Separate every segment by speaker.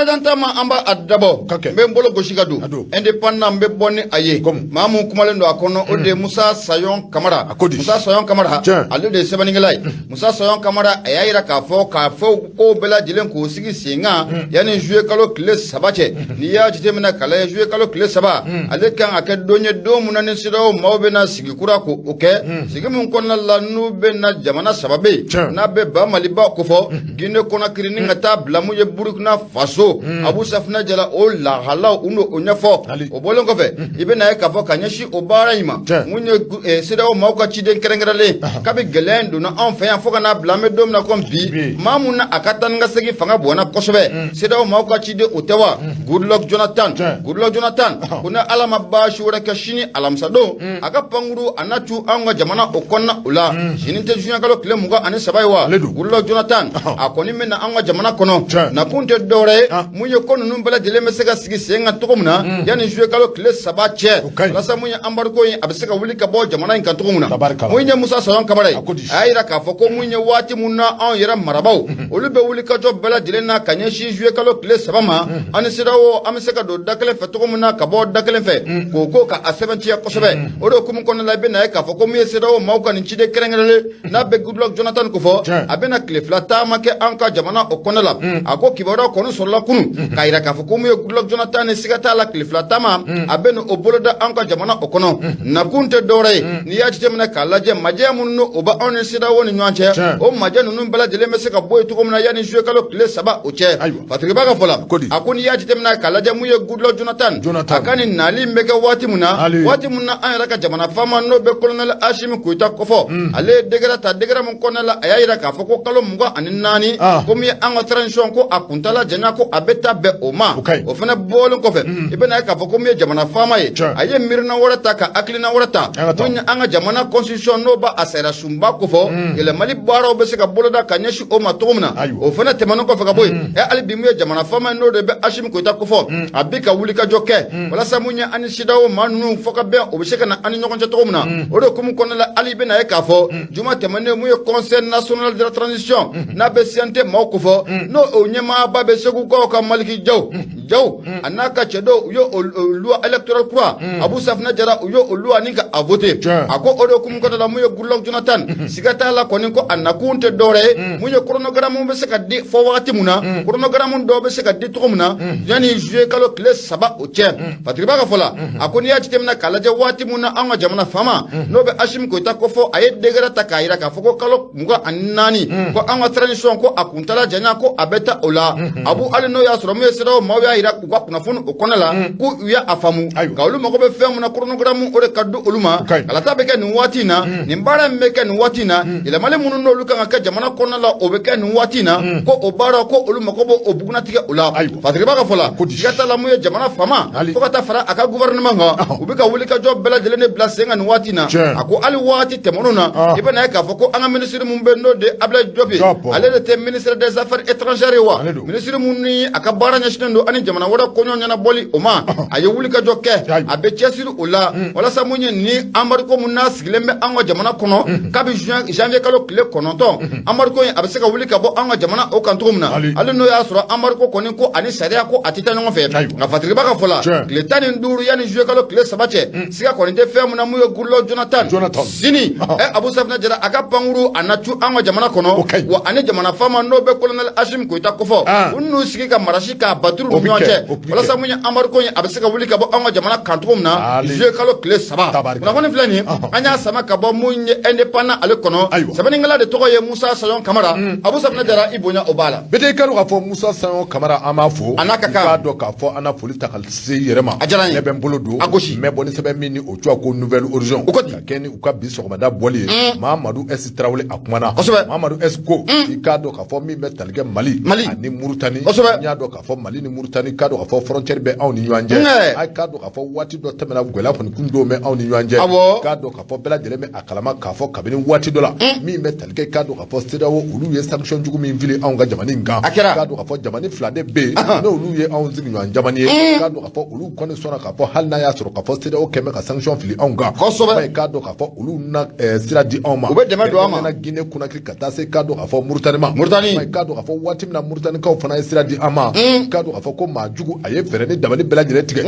Speaker 1: Bakarijan Tama, an b'a a dabɔ.
Speaker 2: Ka kɛ.
Speaker 1: N bɛ n bolo gosi ka don.
Speaker 2: A don.
Speaker 1: Indépendant, n bɛ bɔ ni a ye.
Speaker 2: Comme.
Speaker 1: Maa mun kumalen don a kɔnɔ, o de ye Musa Sayon Kamara.
Speaker 2: A ko di?
Speaker 1: Musa Sayon Kamara, ale de ye sɛbɛnnikɛla ye. Musa Sayon Kamara, a y'a yira k'a fɔ ko bɛɛ lajɛlen k'o sigi sen kan yanni juillet kalo tile 3 cɛ. N'i y'a jateminɛ k'a lajɛ, juillet kalo tile 3, ale kan ka kɛ don ye, don mun na ni CEDEAO maaw bɛna sigi kura k'o kɛ, sigi mun kɔnɔna la n'u bɛna jamana saba bɛ yen, n'a bɛ ba Maliba kofɔ, Guinée Conakry ni ka taa bila mun ye Burkina Faso. Abu Safinɛ Jara, o lahalaw u n'o o ɲɛfɔ. O bɔlen kɔfɛ, i bɛna ye k'a fɔ ka ɲɛsin o baara in ma, mun ye CEDEAO maaw ka ciden kɛrɛnkɛrɛnlen, kabi gɛlɛya in donna anw fɛ yan fo ka n'a bila an bɛ don min na komi bi, maa mun na a ka taa ni ka segin fanga bonyana kosɛbɛ, CEDEAO maaw ka ciden o tɛ wa Goodluck Jonathan? Goodluck Jonathan ko ni Ala ma baasi wɛrɛ kɛ, sini alamisadon, a ka pankuru a na cu anw ka jamana o kɔnɔna o la. Sini tɛ juin kalo tile 23 ye wa?
Speaker 2: Ale don.
Speaker 1: Goodluck Jonathan, a kɔni bɛ na an ka jamana kɔnɔ. Nakun tɛ dɔwɛrɛ ye, mun ye ko ninnu bɛɛ lajɛlen bɛ se ka sigi sen kan cogo min na yanni juillet kalo tile 3 cɛ,
Speaker 2: O ka ɲi.
Speaker 1: walasa mun ye embargo in, a bɛ se ka wuli ka bɔ jamana in kan cogo min na.
Speaker 2: Tabarikala.
Speaker 1: Mun ye Musa Sayon Kamara ye,
Speaker 2: A ko di?
Speaker 1: a y'a yira k'a fɔ ko mun ye waati mun na anw yɛrɛ marabaw, olu bɛ wuli ka jɔ bɛɛ lajɛlen na ka ɲɛsin juillet kalo tile 3 ma, an ni CEDEAO an bɛ se ka don da kelen fɛ cogo min na, ka bɔ da kelen fɛ, k'o ko ka a sɛbɛntiya kosɛbɛ. O de hukumu kɔnɔna la, i bɛ na ye k'a fɔ ko mun ye CEDEAO maaw ka nin ciden kɛrɛnkɛrɛnlen n'a bɛ Goodluck Jonathan ko fɔ, a bɛna tile 2 taama kɛ an ka jamana o kɔnɔna la. A ko kibaruya kɔni sɔrɔla kunun k'a yira k'a fɔ ko mun ye Goodluck Jonathan ni siga t'a la, tile 2 taama a bɛ o boloda an ka jamana o kɔnɔ. Nakun tɛ dɔwɛrɛ ye, n'i y'a jateminɛ k'a lajɛ, majɛ minnu o bɛ anw ni CEDEAO ni ɲɔgɔn cɛ, o majɛ ninnu bɛɛ lajɛlen bɛ se ka bɔ yen cogo min na yanni juillet kalo tile 3 o cɛ. Fatigiba ka fɔ la,
Speaker 2: Ko di?
Speaker 1: a ko n'i y'a jateminɛ k'a lajɛ, mun ye Goodluck Jonathan,
Speaker 2: Jonathan.
Speaker 1: a ka nin nali in bɛ kɛ waati mun na,
Speaker 2: Ali.
Speaker 1: waati mun na an yɛrɛ ka jamana faama n'o bɛ colonel Assimi Goïta kɔfɔ, ale ye décret ta, décret mun kɔnɔna la a y'a yira k'a fɔ ko kalo 24, ko min ye an ka transition ko a kuntala janya, ko a bɛ taa bɛn o ma.
Speaker 2: O ka ɲi.
Speaker 1: O fana bɔlen kɔfɛ, i bɛna ye k'a fɔ ko min ye jamana faama ye, a ye miirina wɛrɛ ta ka hakilina wɛrɛ ta,
Speaker 2: An ka taa.
Speaker 1: mun ye an ka jamana constitution n'o b'a a sariya sunba kofɔ, yɛlɛmali baaraw bɛ se ka boloda ka ɲɛsin o ma cogo min na. O fana tɛmɛnen kɔfɛ ka bɔ yen, hali bi mun ye jamana faama ye n'o de bɛ Assimi Goïta kofɔ, a bi ka wulikajɔ kɛ walasa mun ye an ni CEDEAO maa ninnu fɔ ka bɛn, o bɛ se ka na an ni ɲɔgɔn cɛ cogo min na. O de hukumu kɔnɔna la, hali i bɛna ye k'a fɔ juma tɛmɛnen, mun ye Conseil national de la transition n'a bɛ CNT maaw kofɔ, n'o o ɲɛmaaba bɛ Segukaw ka Maliki Jaw Jaw, a n'a ka cɛ dɔw, u ye o loi électorale kura, Abu Safinɛ Jara, u ye o loi ni ka a voté. A ko o de hukumu kɔnɔna la, mun ye Goodluck Jonathan, siga t'a la kɔni ko a nakun tɛ dɔwɛrɛ ye, mun ye chronogramme bɛ se ka di fɔ wagati mun na, chronogramme dɔw bɛ se ka di cogo min na yanni juillet kalo tile 3 o cɛ. Fatigiba ka fɔ la, a ko n'i y'a jateminɛ k'a lajɛ, waati mun na an ka jamana faama n'o bɛ Assimi Goïta kofɔ, a ye décret ta k'a yira k'a fɔ ko kalo 24, ko an ka transition ko a kuntala janya ko a bɛ taa o la. Abu, hali n'o y'a sɔrɔ mun ye CEDEAO maaw y'a yira u ka kunnafoni o kɔnɔ la ko u y'a faamu nka olu mago bɛ fɛn mun na, chronogramme o de ka di olu ma.
Speaker 2: O ka ɲi.
Speaker 1: Kalata bɛ kɛ nin waati in na, nin baara in bɛ kɛ nin waati in na, yɛlɛmali minnu n'olu kan ka kɛ jamana kɔnɔna la, o bɛ kɛ nin waati in na, ko o baara ko olu mago b'o o bugunnatigɛ o la. Fatigiba ka fɔ la,
Speaker 2: Ko di?
Speaker 1: siga t'a la, mun ye jamana faama
Speaker 2: Ali.
Speaker 1: fo ka taa fara a ka gouvernement kan, u bɛ ka wulikajɔ bɛɛ lajɛlen de bila sen kan nin waati in na. A ko hali waati tɛmɛnenw na, i bɛna ye k'a fɔ ko an ka ministre mun bɛ n'o de ye Abdoulaye Diop ye,
Speaker 2: Diop.
Speaker 1: ale de tɛ ministre des Affaires étrangères ye wa?
Speaker 2: Ale don.
Speaker 1: Ministre mun ni a ka baara ɲɛsinnen don ani jamana wɛrɛ koɲɔ ɲɛnabɔli o ma, a ye wulikajɔ kɛ, a bɛ cɛsiri o la walasa mun ye ni embargo mun n'a sigilen bɛ an ka jamana kɔnɔ kabi janvier kalo tile 9, embargo in a bɛ se ka wuli ka bɔ an ka jamana o kan cogo min na. Hali n'o y'a sɔrɔ embargo kɔni ko ani sariya ko a tɛ taa ɲɔgɔn fɛ, nka Fatigiba ka fɔ la, tile 15 yanni juillet kalo tile 3 cɛ, siga kɔni tɛ fɛn mun na, mun ye Goodluck Jonathan,
Speaker 2: Jonathan.
Speaker 1: sini Abu Safinɛ Jara, a ka pankuru a na cu an ka jamana
Speaker 2: O
Speaker 1: kɔnɔ,
Speaker 2: ka ɲi.
Speaker 1: wa ani jamana faama n'o bɛ colonel Assimi Goïta kofɔ, u n'u sigi ka marasi k'a baturu
Speaker 2: O
Speaker 1: ni
Speaker 2: bi
Speaker 1: ɲɔgɔn
Speaker 2: kɛ,
Speaker 1: cɛ
Speaker 2: o bi kɛ.
Speaker 1: walasa mun ye embargo in a bɛ se ka wuli ka bɔ an ka jamana kan cogo min na
Speaker 2: Ali.
Speaker 1: juillet kalo tile 3.
Speaker 2: Tabarikala.
Speaker 1: Kunnafoni filɛ nin ye, an y'a sama ka bɔ mun ye Indépendant ale kɔnɔ. Sɛbɛnnikɛla de tɔgɔ ye Musa Sayon Kamara. Abu Safinɛ Jara, i bonya o b'a la.
Speaker 2: Bete, i ka dɔn k'a fɔ Musa Sayon Kamara, an b'a fo.
Speaker 1: A n'a ka
Speaker 2: I
Speaker 1: kan.
Speaker 2: k'a dɔn k'a fɔ an na foli ta ka se i yɛrɛ ma.
Speaker 1: A diyara n ye.
Speaker 2: Ne bɛ n bolo don.
Speaker 1: A gosi.
Speaker 2: N bɛ bɔ ni sɛbɛn min ni o tɔgɔ ko Nouvel Horizon.
Speaker 1: O ko di?
Speaker 2: Ka kɛ ni u ka bi sɔgɔmada bɔli ye, Mamadu S Tarawele, a kumana. Mamadu S ko i k'a dɔn k'a fɔ min bɛ tali kɛ Mali
Speaker 1: Mali.
Speaker 2: ani Murutani. N y'a dɔn k'a fɔ Mali ni Murutani Mauritanie k'a dɔn k'a fɔ frontière bɛ anw ni ɲɔgɔn cɛ. A k'a dɔn k'a fɔ waati dɔ tɛmɛna, gɛlɛya kɔni kun don bɛ anw ni ɲɔgɔn cɛ. K'a dɔn k'a fɔ bɛɛ lajɛlen bɛ a kalama k'a fɔ kabini waati dɔ la, min bɛ tali kɛ, k'a dɔn k'a fɔ CEDEAO, olu ye sanction jugu min fili anw ka jamana in kan.
Speaker 1: A kɛra.
Speaker 2: K'a dɔn k'a fɔ jamana fila de bɛ yen, n'olu ye anw sigiɲɔgɔn jamana ye. K'a dɔn k'a fɔ olu kɔni sɔnna k'a fɔ hali n'a y'a sɔrɔ k'a fɔ CEDEAO kɛmɛ ka sanction fili anw kan. K'a dɔn k'a fɔ olu na sira di anw ma.
Speaker 1: U bɛ dɛmɛ don an ma.
Speaker 2: Guinée Conakry ka taa se, k'a dɔn k'a fɔ Mauritanie ma.
Speaker 1: Mauritanie.
Speaker 2: K'a dɔn k'a fɔ waati min na Mauritanikaw fana ye sira di an ma, k'a dɔn k'a fɔ ko maa jugu a ye fɛɛrɛ ni dabali bɛɛ lajɛlen tigɛ.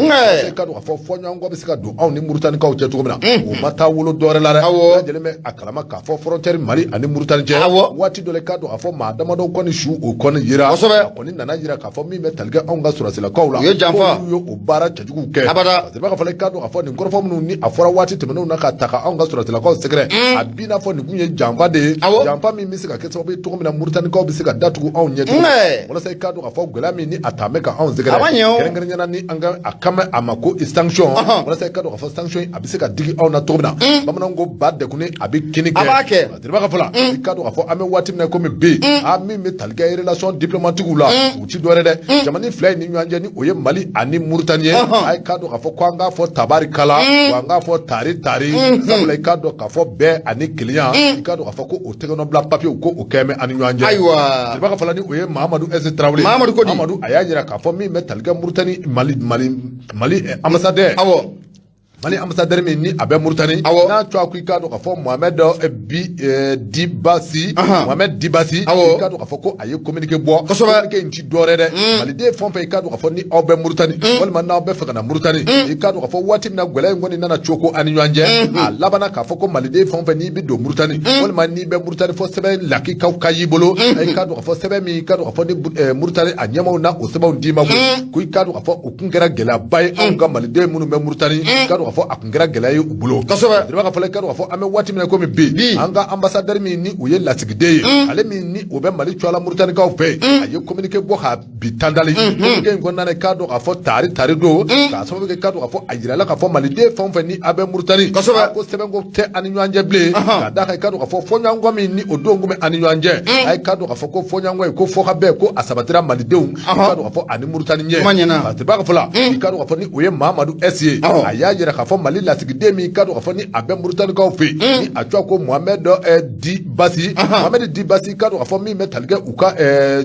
Speaker 2: K'a dɔn k'a fɔ fɔɲɔgɔnkɔ bɛ se ka don anw ni Mauritanikaw cɛ cogo min na, o ma taa wolo dɔwɛrɛ la dɛ. Bɛɛ lajɛlen bɛ a kalama k'a fɔ frontière Mali ani Mauritanie cɛ. Waati dɔ la, k'a dɔn k'a fɔ maa damadɔ kɔni su o kɔni yera. A kɔni nana jira k'a fɔ min bɛ tali kɛ anw ka sɔrɔdasilakaw la,
Speaker 1: U ye janfa.
Speaker 2: Olu ye o baara cɛjuguw kɛ.
Speaker 1: Abada.
Speaker 2: Parce que b'a fɔ k'a dɔn k'a fɔ nin kɔrɔfɔ minnu ni a fɔra waati tɛmɛnenw na ka ta ka anw ka sɔrɔdasilakaw sɛgɛrɛ, a b'i n'a fɔ nin kun ye janfa de ye. Janfa min bɛ se ka kɛ sababu ye cogo min na Mauritanikaw bɛ se ka datugu anw ɲɛ cogo min na, walasa i k'a dɔn k'a fɔ gɛlɛya min ni a taa bɛ ka anw sɛgɛrɛ,
Speaker 1: A ma ɲɛ o.
Speaker 2: kɛrɛnkɛrɛnnenya la ni an ka a kan bɛ a ma ko sanction, walasa i k'a dɔn k'a fɔ sanction a bɛ se ka digi anw na cogo min na. Bamananw ko ba degunnen a bɛ kini kɛ.
Speaker 1: A b'a kɛ.
Speaker 2: Jeliba ka fɔ la, i k'a dɔn k'a fɔ an bɛ waati min na komi bi, a min bɛ tali kɛ relation diplomatique la, u ti dɔwɛrɛ dɛ, jamana fila in ni ɲɔgɔn cɛ, ni o ye Mali ani Mauritanie ye. A ye k'a dɔn k'a fɔ ko an k'a fɔ tabarikala, wa an k'a fɔ tari tari, sabula i k'a dɔn k'a fɔ bɛn ani kelenya, i k'a dɔn k'a fɔ ko o tɛgɛnɔbila papier ko o kɛn bɛ ani ɲɔgɔn cɛ. Jeliba ka fɔ la, ni o ye Mahamadu S Tarawele.
Speaker 1: Mahamadu ko di?
Speaker 2: Mahamadu a y'a jira k'a fɔ min bɛ tali kɛ Mauritanie, Mali ambassadeur. Mali ambassadeur min ni a bɛ Mauritanie. N'a tɔgɔ ko i k'a dɔn k'a fɔ Mohamed bi Dibasi. Mohamed Dibasi. I k'a dɔn k'a fɔ ko a ye communiqué bɔ. Communiqué in ti dɔwɛrɛ dɛ. Maliden fɛn o fɛn, i k'a dɔn k'a fɔ ni aw bɛ Mauritanie, walima n'aw bɛ fɛ ka na Mauritanie, i k'a dɔn k'a fɔ waati min na gɛlɛya in kɔni nana cogo ani ɲɔgɔn cɛ, a labanna k'a fɔ ko Maliden fɛn o fɛn n'i bɛ don Mauritanie, walima n'i bɛ Mauritanie fɔ sɛbɛn lakikaw ka y'i bolo, i k'a dɔn k'a fɔ sɛbɛn min, i k'a dɔn k'a fɔ ni Mauritanie a ɲɛmaaw na o sɛbɛnw d'i ma koyi, ko i k'a dɔn k'a fɔ o kun kɛra gɛlɛyaba ye anw ka Maliden minnu bɛ Mauritanie, i k'a dɔn k'a fɔ a kun kɛra gɛlɛya ye u bolo. Jeliba ka fɔ, i k'a dɔn k'a fɔ an bɛ waati min na komi bi, an ka ambassadeur min ni o ye lasigiden ye, ale min ni o bɛ Mali tɔgɔ la Mauritanikaw fɛ yen, a ye communiqué bɔ ka bi tandali. Communiqué in kɔnɔna na, i k'a dɔn k'a fɔ tari tari don, k'a sababu kɛ, i k'a dɔn k'a fɔ a jirala k'a fɔ Maliden fɛn o fɛn ni a bɛ Mauritanie, ko sɛbɛnko tɛ ani ɲɔgɔn cɛ bilen, ka d'a kan i k'a dɔn k'a fɔ fɔɲɔgɔnkɔ min ni o don kun bɛ ani ɲɔgɔn cɛ, a ye k'a dɔn k'a fɔ ko fɔɲɔgɔnkɔ ye ko fɔ ka bɛn, ko a sabatira Malidenw, i k'a dɔn k'a fɔ ani Mauritanie ɲɛ.
Speaker 1: Kuma ɲɛna.
Speaker 2: Jeliba ka fɔ la, i k'a dɔn k'a fɔ ni o ye Mahamadu S ye, a y'a jira k'a fɔ Mali lasigiden min, i k'a dɔn k'a fɔ ni a bɛ Mauritanikaw fɛ yen, ni a tɔgɔ ko Mohamed Dibasi. Mohamed Dibasi, i k'a dɔn k'a fɔ min bɛ tali kɛ u ka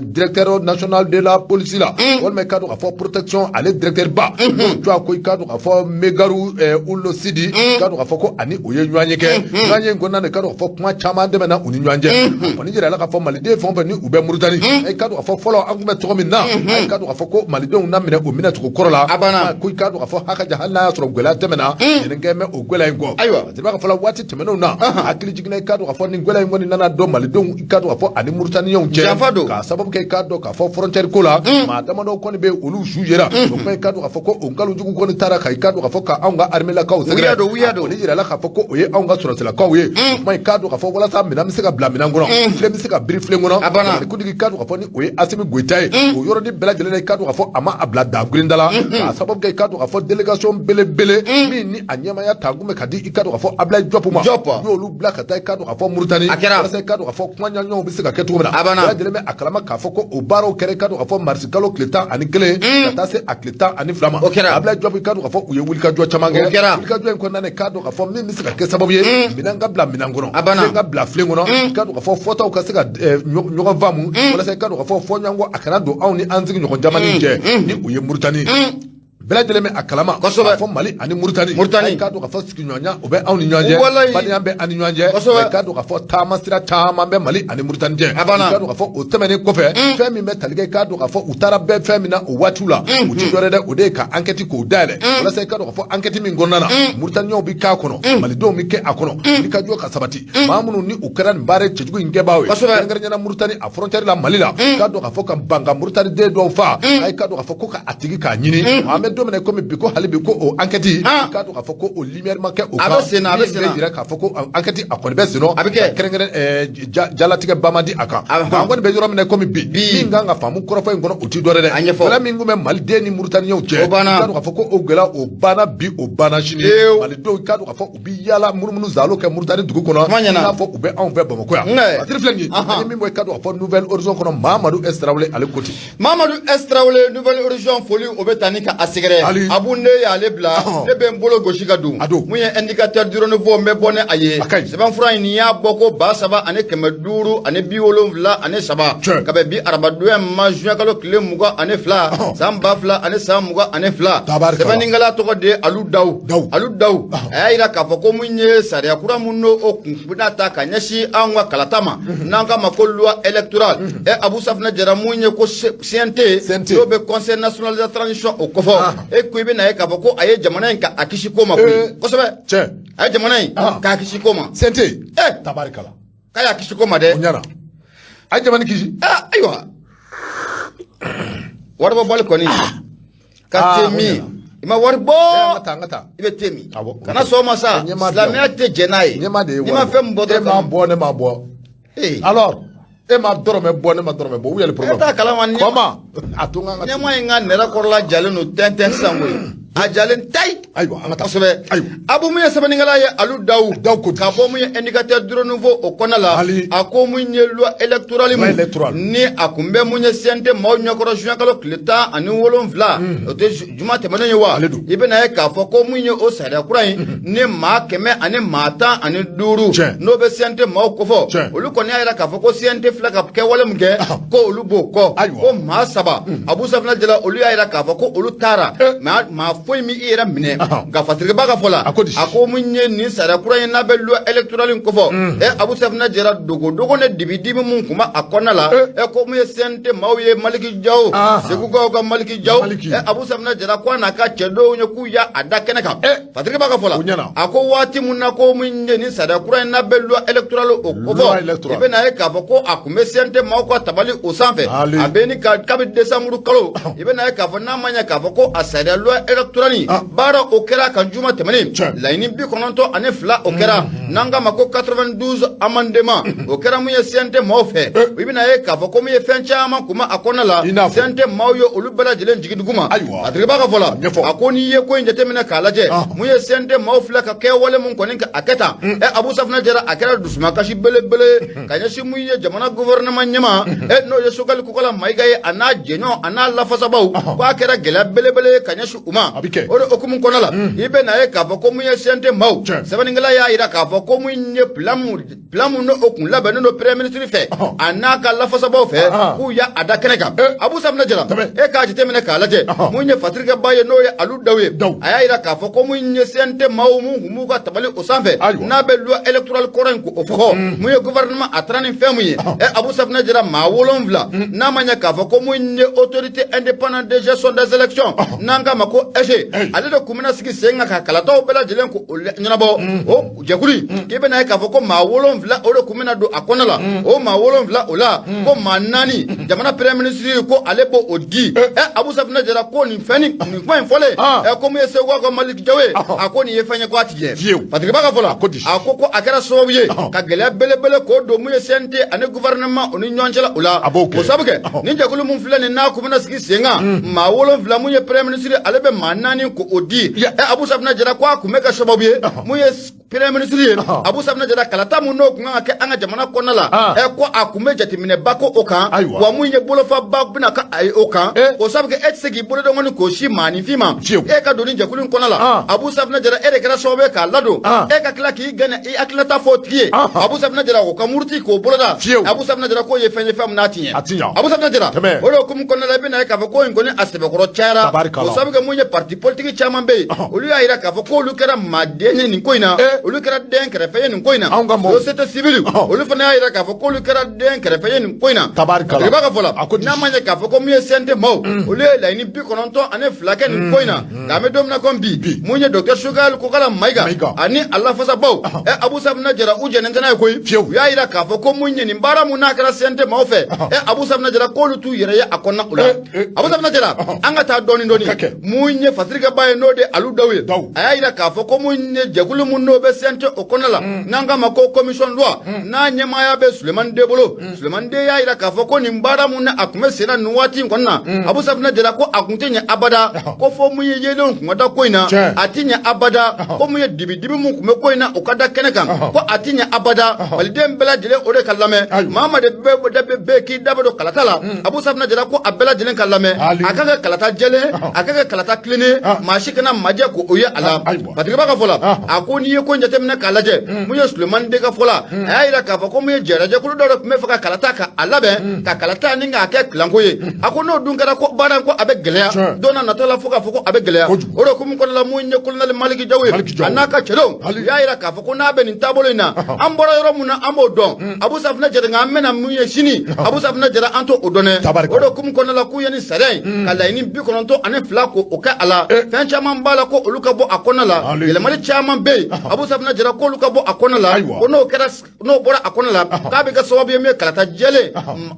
Speaker 2: directeur national de la police la, walima i k'a dɔn k'a fɔ protection ale directeur ba, n'o tɔgɔ ko i k'a dɔn k'a fɔ Megaru Ulo Sidi, i k'a dɔn k'a fɔ ko ani o ye ɲɔgɔn ye kɛ. Ɲɔgɔn ye in kɔnɔna na, i k'a dɔn k'a fɔ kuma caman tɛmɛna u ni ɲɔgɔn cɛ. A kɔni jirala k'a fɔ Maliden fɛn o fɛn ni u bɛ Mauritanie, i k'a dɔn k'a fɔ fɔlɔ an tun bɛ tɔgɔ min na, i k'a dɔn k'a fɔ ko Malidenw na minɛ o minɛcogo kɔrɔ la.
Speaker 1: A banna.
Speaker 2: Ko i k'a dɔn k'a fɔ haka ja, hali n'a y'a sɔrɔ gɛlɛya tɛmɛna, ɲinɛ bɛ o gɛlɛya in kɔ. Jeliba ka fɔ la, waati tɛmɛnenw na, hakili jiginna, i k'a dɔn k'a fɔ nin gɛlɛya in kɔni nana dɔn Malidenw, i k'a dɔn k'a fɔ ani Mauritanienw cɛ.
Speaker 1: Janfa don.
Speaker 2: K'a sababu kɛ, i k'a dɔn k'a fɔ frontière ko la, maa damadɔ kɔni bɛ yen, olu su yera o kuma, i k'a dɔn k'a fɔ ko o nkalonjugu kɔni taara ka i k'a dɔn k'a fɔ ka anw ka armée lakaw sɛgɛrɛ.
Speaker 1: Wuya don, wuya don.
Speaker 2: A kɔni jirala k'a fɔ ko o ye anw ka sɔrɔsilakaw ye. O kuma, i k'a dɔn k'a fɔ walasa minɛn bɛ se ka bila minɛn kɔnɔ, filen bɛ se ka biri filen kɔnɔ.
Speaker 1: A banna.
Speaker 2: Jamanakuntigi, i k'a dɔn k'a fɔ ni o ye Asimi Goyita ye, o yɔrɔnin bɛɛ lajɛlen na, i k'a dɔn k'a fɔ a ma a bila dagirinda la, k'a sababu kɛ, i k'a dɔn k'a fɔ délégation belebele min ni a ɲɛmaaya ta kun bɛ ka di, i k'a dɔn k'a fɔ Ablaye Diop ma.
Speaker 1: Diop.
Speaker 2: U y'olu bila ka taa, i k'a dɔn k'a fɔ Mauritanie.
Speaker 1: A kɛra.
Speaker 2: Walasa i k'a dɔn k'a fɔ kuma ɲɔgɔnw bɛ se ka kɛ cogo min na.
Speaker 1: A banna.
Speaker 2: Bɛɛ lajɛlen bɛ a kalama k'a fɔ ko o baaraw kɛra, i k'a dɔn k'a fɔ marisi kalo tile 11 ka taa se a tile 12 ma.
Speaker 1: O kɛra.
Speaker 2: Ablaye Diop, i k'a dɔn k'a fɔ u ye wulikajɔ caman kɛ.
Speaker 1: O kɛra.
Speaker 2: Wulikajɔ in kɔnɔna na, i k'a dɔn k'a fɔ min bɛ se ka kɛ sababu ye minɛn ka bila minɛn kɔnɔ,
Speaker 1: A banna.
Speaker 2: filen ka bila filen kɔnɔ, i k'a dɔn k'a fɔ fɔtaw ka se ka ɲɔgɔn faamu, walasa i k'a dɔn k'a fɔ fɔɲɔgɔnkɔ a kana don anw ni an sigiɲɔgɔn jamana cɛ ni o ye Mauritanie. Bɛɛ lajɛlen bɛ a kalama k'a fɔ Mali ani Mauritanie.
Speaker 1: Mauritanie.
Speaker 2: I k'a dɔn k'a fɔ sigiɲɔgɔnya o bɛ anw ni ɲɔgɔn cɛ. Badenya bɛ an ni ɲɔgɔn cɛ. I k'a dɔn k'a fɔ taama sira caman bɛ Mali ani Mauritanie cɛ.
Speaker 1: A banna.
Speaker 2: I k'a dɔn k'a fɔ o tɛmɛnen kɔfɛ, fɛn min bɛ tali kɛ, i k'a dɔn k'a fɔ u taara bɛn fɛn min na o waatiw la, u ti dɔwɛrɛ dɛ, o de ye ka enquête k'o dayɛlɛ, walasa i k'a dɔn k'a fɔ enquête min kɔnɔna na, Mauritaniens bɛ k'a kɔnɔ, Malidenw bɛ kɛ a kɔnɔ, wulikajɔ ka sabati, maa minnu ni u kɛra nin baara cɛjugu in kɛbaaw ye, kɛrɛnkɛrɛnnenya la Mauritanie a frontière la Mali la, k'a dɔn k'a fɔ ka ban ka Mauritanie den dɔw faa, a ye k'a dɔn k'a fɔ ko ka a tigi k'a ɲini, an bɛ don don min na komi bi, ko hali bi ko o enquête, i k'a dɔn k'a fɔ ko o lumière ma kɛ o
Speaker 1: A
Speaker 2: kan.
Speaker 1: bɛ sen na, a bɛ
Speaker 2: Min
Speaker 1: sen na.
Speaker 2: bɛ yira k'a fɔ ko enquête a kɔni bɛ sen nɔ.
Speaker 1: A bɛ kɛ.
Speaker 2: Kɛrɛnkɛrɛn jalatigɛ ba ma di a kan. Nka an kɔni bɛ yɔrɔ min na komi bi, min kan ka faamu kɔrɔfɔ in kɔnɔ, o ti dɔ wɛrɛ dɛ.
Speaker 1: A ɲɛfɔ.
Speaker 2: Gɛlɛya min tun bɛ Maliden ni Mauritaniens cɛ,
Speaker 1: O banna.
Speaker 2: i k'a dɔn k'a fɔ ko o gɛlɛya o banna bi, o banna sini.
Speaker 1: Pewu.
Speaker 2: Malidenw, i k'a dɔn k'a fɔ u bi yaala munumunu zalo kɛ Mauritanie dugu kɔnɔ,
Speaker 1: Kuma ɲɛna.
Speaker 2: i n'a fɔ u bɛ anw fɛ Bamakɔ yan. Batiri filɛ nin ye. An ye min bɔ, i k'a dɔn k'a fɔ Nouvel Horizon kɔnɔ, Mahamadu S Tarawele ale ko ten.
Speaker 1: Mamadu S Tarawele, Nouvel Horizon foli o bɛ taa ni ka a sɛgɛrɛ.
Speaker 2: Ali.
Speaker 1: Abu, ne y'ale bila, ne bɛ n bolo gosi ka don.
Speaker 2: A don.
Speaker 1: Mun ye Indicateur du Renouveau, n bɛ bɔ ni a ye.
Speaker 2: A ka ɲi.
Speaker 1: Sɛbɛnfura in, nin y'a bɔ ko 3573, ka bɛn bi arabadonya ma, juin kalo tile 22, san 2022.
Speaker 2: Tabarikala.
Speaker 1: Sɛbɛnnikɛla tɔgɔ de ye Alu Dawu.
Speaker 2: Dawu.
Speaker 1: Alu Dawu, a y'a yira k'a fɔ ko mun ye sariya kura mun n'o o kun bɛna ta ka ɲɛsin anw ka kalata ma, n'an k'a ma ko loi électorale. Ɛ, Abu Safinɛ Jara, mun ye ko CNT,
Speaker 2: CNT.
Speaker 1: n'o bɛ Conseil national de la transition o kɔfɔ, e ko i bɛna ye k'a fɔ ko a ye jamana in ka a kisi ko ma koyi. Kosɛbɛ. A ye jamana in k'a kisi ko ma.
Speaker 2: CNT. Tabarikala.
Speaker 1: K'a y'a kisi ko ma dɛ.
Speaker 2: O ɲɛna, a ye jamana kisi.
Speaker 1: Ah, ayiwa, waribɔ bɔli kɔni ka te
Speaker 2: o
Speaker 1: min
Speaker 2: ɲɛna.
Speaker 1: I ma wari bɔ,
Speaker 2: An ka taa, an ka taa.
Speaker 1: i bɛ te min.
Speaker 2: Awɔ.
Speaker 1: Kana sɔn o ma sa.
Speaker 2: Ɲɛmaa
Speaker 1: Silamɛya tɛ jɛn n'a ye.
Speaker 2: Ɲɛmaa de ye
Speaker 1: N'i ma
Speaker 2: wari bɔ.
Speaker 1: fɛn min bɔ
Speaker 2: E
Speaker 1: dɔrɔn
Speaker 2: m'a bɔ, ne m'a bɔ. Alors e ma dɔrɔmɛ bɔ, ne ma dɔrɔmɛ bɔ, où est le problème?
Speaker 1: E t'a kalama ni
Speaker 2: Comment a to n ka
Speaker 1: ɲɛmaa in ka nɛrɛ kɔrɔla jalen don tɛntɛn sisan koyi, a jalen tayi.
Speaker 2: Ayiwa, an ka taa.
Speaker 1: Kosɛbɛ.
Speaker 2: Ayiwa.
Speaker 1: Abu, mun ye sɛbɛnnikɛla ye Alu Dawu,
Speaker 2: Dawu ko di?
Speaker 1: Ka bɔ mun ye Indicateur du Renouveau o kɔnɔna la,
Speaker 2: Ali.
Speaker 1: a ko mun ye loi électorale
Speaker 2: Loi
Speaker 1: mun
Speaker 2: électorale.
Speaker 1: ni a kun bɛ mun ye CNT maaw ɲɛkɔrɔ juin kalo tile 17, o tɛ juma tɛmɛnen ye wa?
Speaker 2: Ale don.
Speaker 1: I bɛna ye k'a fɔ ko mun ye o sariya kura in ni maa 115 n'o bɛ CNT maaw kofɔ, olu kɔni y'a yira k'a fɔ ko CNT filɛ ka kɛwale min kɛ, ko olu b'o kɔ. Ko maa saba, Abu Safinɛ Jala, olu y'a yira k'a fɔ ko olu taara maa foyi min i yɛrɛ minɛ. Nka Fatiriba ka fɔ la,
Speaker 2: A ko di?
Speaker 1: A ko mun ye nin sariya kura in n'a bɛ loi électorale in kofɔ, ɛ, Abu Safinɛ Jara, dogo dogo ne dibi dibi mun kun b'a a kɔnɔna la, ɛ, ko mun ye CNT maaw ye Maliki Jaw, Segukaw ka Maliki Jaw,
Speaker 2: Maliki.
Speaker 1: ɛ, Abu Safinɛ Jara, ko a n'a ka cɛdenw ye k'u y'a a da kɛnɛ kan. Fatiriba ka fɔ la,
Speaker 2: O ɲɛna.
Speaker 1: a ko waati mun na ko mun ye nin sariya kura in n'a bɛ loi électorale o
Speaker 2: Loi
Speaker 1: kofɔ,
Speaker 2: électorale.
Speaker 1: i bɛna ye k'a fɔ ko a kun bɛ CNT maaw ka tabali o sanfɛ,
Speaker 2: Ali.
Speaker 1: a bɛ ni ka kabi décembre kalo, i bɛna ye k'a fɔ n'a ma ɲɛ k'a fɔ ko a sariya loi électorale in baara o kɛra kan juma tɛmɛnen, laɲini 92 o kɛra, n'an k'a ma ko 92 amendement, o kɛra mun ye CNT maaw fɛ. I bɛna ye k'a fɔ ko mun ye fɛn caman kun bɛ a kɔnɔna la,
Speaker 2: I n'a fɔ.
Speaker 1: CNT maaw ye olu bɛɛ lajɛlen jigi dugu ma.
Speaker 2: Ayiwa.
Speaker 1: A tigi b'a ka fɔ la,
Speaker 2: Ɲɛfɔ.
Speaker 1: a ko n'i ye ko in jateminɛ k'a lajɛ, mun ye CNT maaw filɛ ka kɛwale mun kɔni kɛ a kɛ tan, ɛ, Abu Safinɛ Jara, a kɛra dusumakasi belebele ka ɲɛsin mun ye jamana gouvernement ɲɛma, ɛ, n'o ye Choguel Kokalla Maïga ye, a n'a jɛɲɔgɔn, a n'a lafasabaw, ko a kɛra gɛlɛya belebele ye ka ɲɛsin u ma.
Speaker 2: A bɛ kɛ.
Speaker 1: O de hukumu kɔnɔna la, i bɛ na ye k'a fɔ ko mun ye CNT maaw, sɛbɛnnikɛla y'a yira k'a fɔ ko mun ye plan mun n'o kun labɛnnen don premier ministre fɛ, a n'a ka lafasabaw fɛ, k'u y'a a da kɛnɛ kan. Abu Safinɛ Jara, e k'a jateminɛ k'a lajɛ, mun ye Fatirikɛba ye, n'o ye Alu Dawu ye,
Speaker 2: Dawu.
Speaker 1: a y'a yira k'a fɔ ko mun ye CNT maaw mun kun b'u ka tabali o sanfɛ, n'a bɛ loi électorale kɔrɔ in k'o fɔ, mun ye gouvernement a taara ni fɛn mun ye, ɛ, Abu Safinɛ Jara, maa 7, n'a ma ɲɛ k'a fɔ ko mun ye Autorité indépendante de gestion des élections, n'an k'a ma ko AIGE, ale de kun bɛna sigi sen kan ka kalataw bɛɛ lajɛlen ko o ɲɛnabɔ, o jɛkulu in, k'i bɛna ye k'a fɔ ko maa 7 o de kun bɛna don a kɔnɔ la. O maa 7 o la, ko maa 4, jamana premier ministre ko ale b'o o di. Ɛ, Abu Safinɛ Jara, ko nin fɛn nin kuma in fɔlen, ɛ, ko mun ye Segu ka Maliki Jaw ye, a ko nin ye fɛn ye ko a ti jɛ.
Speaker 2: Fiyewu.
Speaker 1: Fatiriba ka fɔ la,
Speaker 2: A ko di?
Speaker 1: A ko ko a kɛra sababu ye ka gɛlɛya belebele k'o don mun ye CNT ani gouvernement o ni ɲɔgɔn cɛla o la.
Speaker 2: A b'o kɛ.
Speaker 1: O sabu kɛ nin jɛkulu mun filɛ nin n'a kun bɛna sigi sen kan, maa 7, mun ye premier ministre ale bɛ maa 4 ko o di. Ɛ, Abu Safinɛ Jara, ko a kun bɛ kɛ sababu ye mun ye premier ministre ye, Abu Safinɛ Jara, kalata mun n'o kun kan ka kɛ an ka jamana kɔnɔna la, ɛ, ko a kun bɛ jateminɛba ko o kan, wa mun ye bolofaba bɛna ka a ye o kan. O sabu kɛ e tɛ se k'i bolodenkɔni k'o si maaninfin ma, e ka don nin jɛkulu in kɔnɔ la. Abu Safinɛ Jara, e de kɛra sababu ye k'a ladon, e ka tila k'i gɛnɛ i hakilinata fɔ o tigi ye. Abu Safinɛ Jara, o ka muruti k'o boloda. Abu Safinɛ Jara, k'o ye fɛn ye fɛn min n'a ti ɲɛ.
Speaker 2: A ti ɲɛ.
Speaker 1: Abu Safinɛ Jara,
Speaker 2: Tɛmɛ.
Speaker 1: o de hukumu kɔnɔna la, i bɛna ye k'a fɔ ko in kɔni a sɛbɛkɔrɔ cayara.
Speaker 2: Tabarikala.
Speaker 1: O sabu kɛ mun ye parti politique caman bɛ yen, olu y'a yira k'a fɔ k'olu kɛra maaden ye nin ko in na. Olu kɛra den kɛrɛfɛ ye nin ko in na.
Speaker 2: Anw ka mɔgɔw.
Speaker 1: Société civile, olu fana y'a jira k'a fɔ k'olu kɛra den kɛrɛfɛ ye nin ko in na.
Speaker 2: Tabarikala.
Speaker 1: I b'a ka fɔ la,
Speaker 2: A ko di?
Speaker 1: n'a ma ɲɛ k'a fɔ ko mun ye CNT maaw, olu ye laɲini 92 kɛ nin ko in na. Nka an bɛ don min na komi bi, mun ye docteur Choguel Kokalla Maïga
Speaker 2: Maïga.
Speaker 1: ani a lafasabaw, Abou Safinɛ Jara, u jɛnnen tɛ n'a ye koyi.
Speaker 2: Fiyewu.
Speaker 1: U y'a jira k'a fɔ ko mun ye nin baara mun n'a kɛra CNT maaw fɛ, Abou Safinɛ Jara, k'olu t'u yɛrɛ ye a kɔnɔna o la. Abou Safinɛ Jara, an ka taa dɔɔni dɔɔni.
Speaker 2: Ka kɛ.
Speaker 1: Mun ye fasirikɛba ye, n'o de Alu Dawu ye,
Speaker 2: Dawu.
Speaker 1: a y'a jira k'a fɔ ko mun ye jɛkulu mun n'o bɛ CNT o kɔnɔna la, n'an k'a ma ko commission loi, n'a ɲɛmaaya bɛ Sulemani Den bolo. Sulemani Den y'a jira k'a fɔ ko nin baara mun na a tun bɛ sen na nin waati in kɔnɔna na, Abou Safinɛ Jara, ko a tun tɛ ɲɛ abada, ko fo mun ye yelenw kun ka da ko in na. A tɛ ɲɛ abada, ko mun ye dibi mun tun bɛ ko in na, o ka da kɛnɛ kan, ko a tɛ ɲɛ abada, maliden bɛɛ lajɛlen o de ka lamɛn. Maa ma de bɛ k'i da bɛ don kalata la, Abou Safinɛ Jara ko a bɛɛ lajɛlen ka lamɛn, a ka kɛ kalata jɛlen, a ka kɛ kalata tilennen, maa si kana majɛ ko o ye a la. Patigiba ka fɔ la, a ko n'i ye ko jateminɛ k'a lajɛ, mun ye Sulemani Den ka fɔ la, a y'a jira k'a fɔ ko mun ye jɛrɛjɛkulu dɔ de tun bɛ fɛ ka kalata ka a labɛn, ka kalata ni k'a kɛ kilanko ye. A ko n'o dun kɛra, ko baara in ko a bɛ gɛlɛya don n'a nata la, fo k'a fɔ ko a bɛ gɛlɛya. O de hukumu kɔnɔna la, mun ye colonel Maliki Jaw ye, a n'a ka cɛdenw, u y'a jira k'a fɔ ko n'a bɛ nin taabolo in na, an bɔra yɔrɔ mun na, an b'o dɔn, Abou Safinɛ Jara, nka an bɛna mun ye sini, Abou Safinɛ Jara, an t'o dɔn dɛ. O de hukumu kɔnɔna la, k'u ye nin sariya in ka laɲini 92 ko o kɛ a la, fɛn caman b'a la ko olu ka bɔ a kɔnɔna la, yɛlɛmali caman bɛ yen, Abou Safinɛ Jara, k'olu ka bɔ a kɔnɔna la, ko n'o kɛra, n'o bɔra a kɔnɔna la, k'a bɛ kɛ sababu ye min ye kalata jɛlen,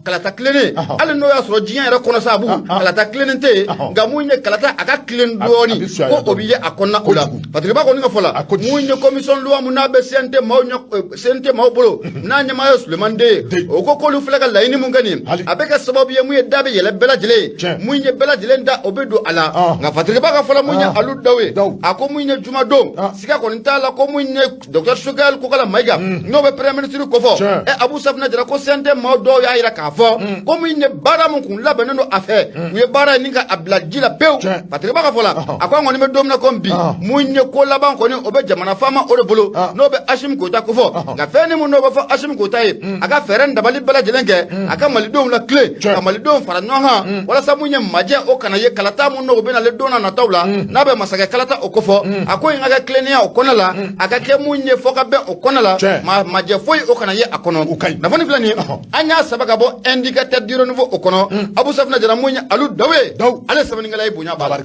Speaker 1: kalata tilennen, hali n'o y'a sɔrɔ diɲɛ yɛrɛ kɔnɔ sa, Abu, kalata tilennen tɛ yen, nka mun ye kalata a ka tilen dɔɔni, ko o bɛ ye a kɔnɔna o la. Patigiba kɔni ka fɔ la, mun ye commission loi mun n'a bɛ CNT maaw ɲɛ, CNT maaw bolo, n'a ɲɛmaa ye Sulemani Den ye, o ko k'olu filɛ ka laɲini mun kɛ nin, a bɛ kɛ sababu ye mun ye da bɛ yɛlɛ bɛɛ lajɛlen ye, mun ye bɛɛ lajɛlen da o bɛ don a la. Nka Patigiba ka fɔ la, mun ye Alu Daw ye, a ko mun ye jumadon, siga kɔni t'a la ko mun ye docteur Choguel Kokalla Maïga, n'o bɛ premier ministre kofɔ, Abou Safinɛ Jara, ko CNT maaw dɔw y'a jira k'a fɔ ko mun ye baara mun kun labɛnnen don a fɛ, u ye baara in ni ka a bila ji la pewu. Patigiba ka fɔ la, a ko an kɔni bɛ don min na komi bi, mun ye ko laban kɔni o bɛ jamana faama o de bolo, n'o bɛ Assimi Goïta kofɔ. Nka fɛn ni mun n'o bɛ fɔ Assimi Goïta ye, a ka fɛɛrɛ ni dabali bɛɛ lajɛlen kɛ, a ka malidenw la tilen, ka malidenw fara ɲɔgɔn kan, walasa mun ye majɛ o kana ye kalata mun n'o bɛ nalen don n'a nataw la, n'a bɛ masakɛ kalata o kofɔ, a ko in ka kɛ tilennenya o kɔnɔ la, a ka kɛ mun ye fɔ ka bɛn o kɔnɔ la, majɛ foyi o kana ye a kɔnɔ. Nafoni filɛ nin ye, an y'a saba ka bɔ Indicateur du Renouveau o kɔnɔ. Abou Safinɛ Jara, mun ye Alu Dawu ye, ale sɛbɛnnikɛla ye, bonya b'a la.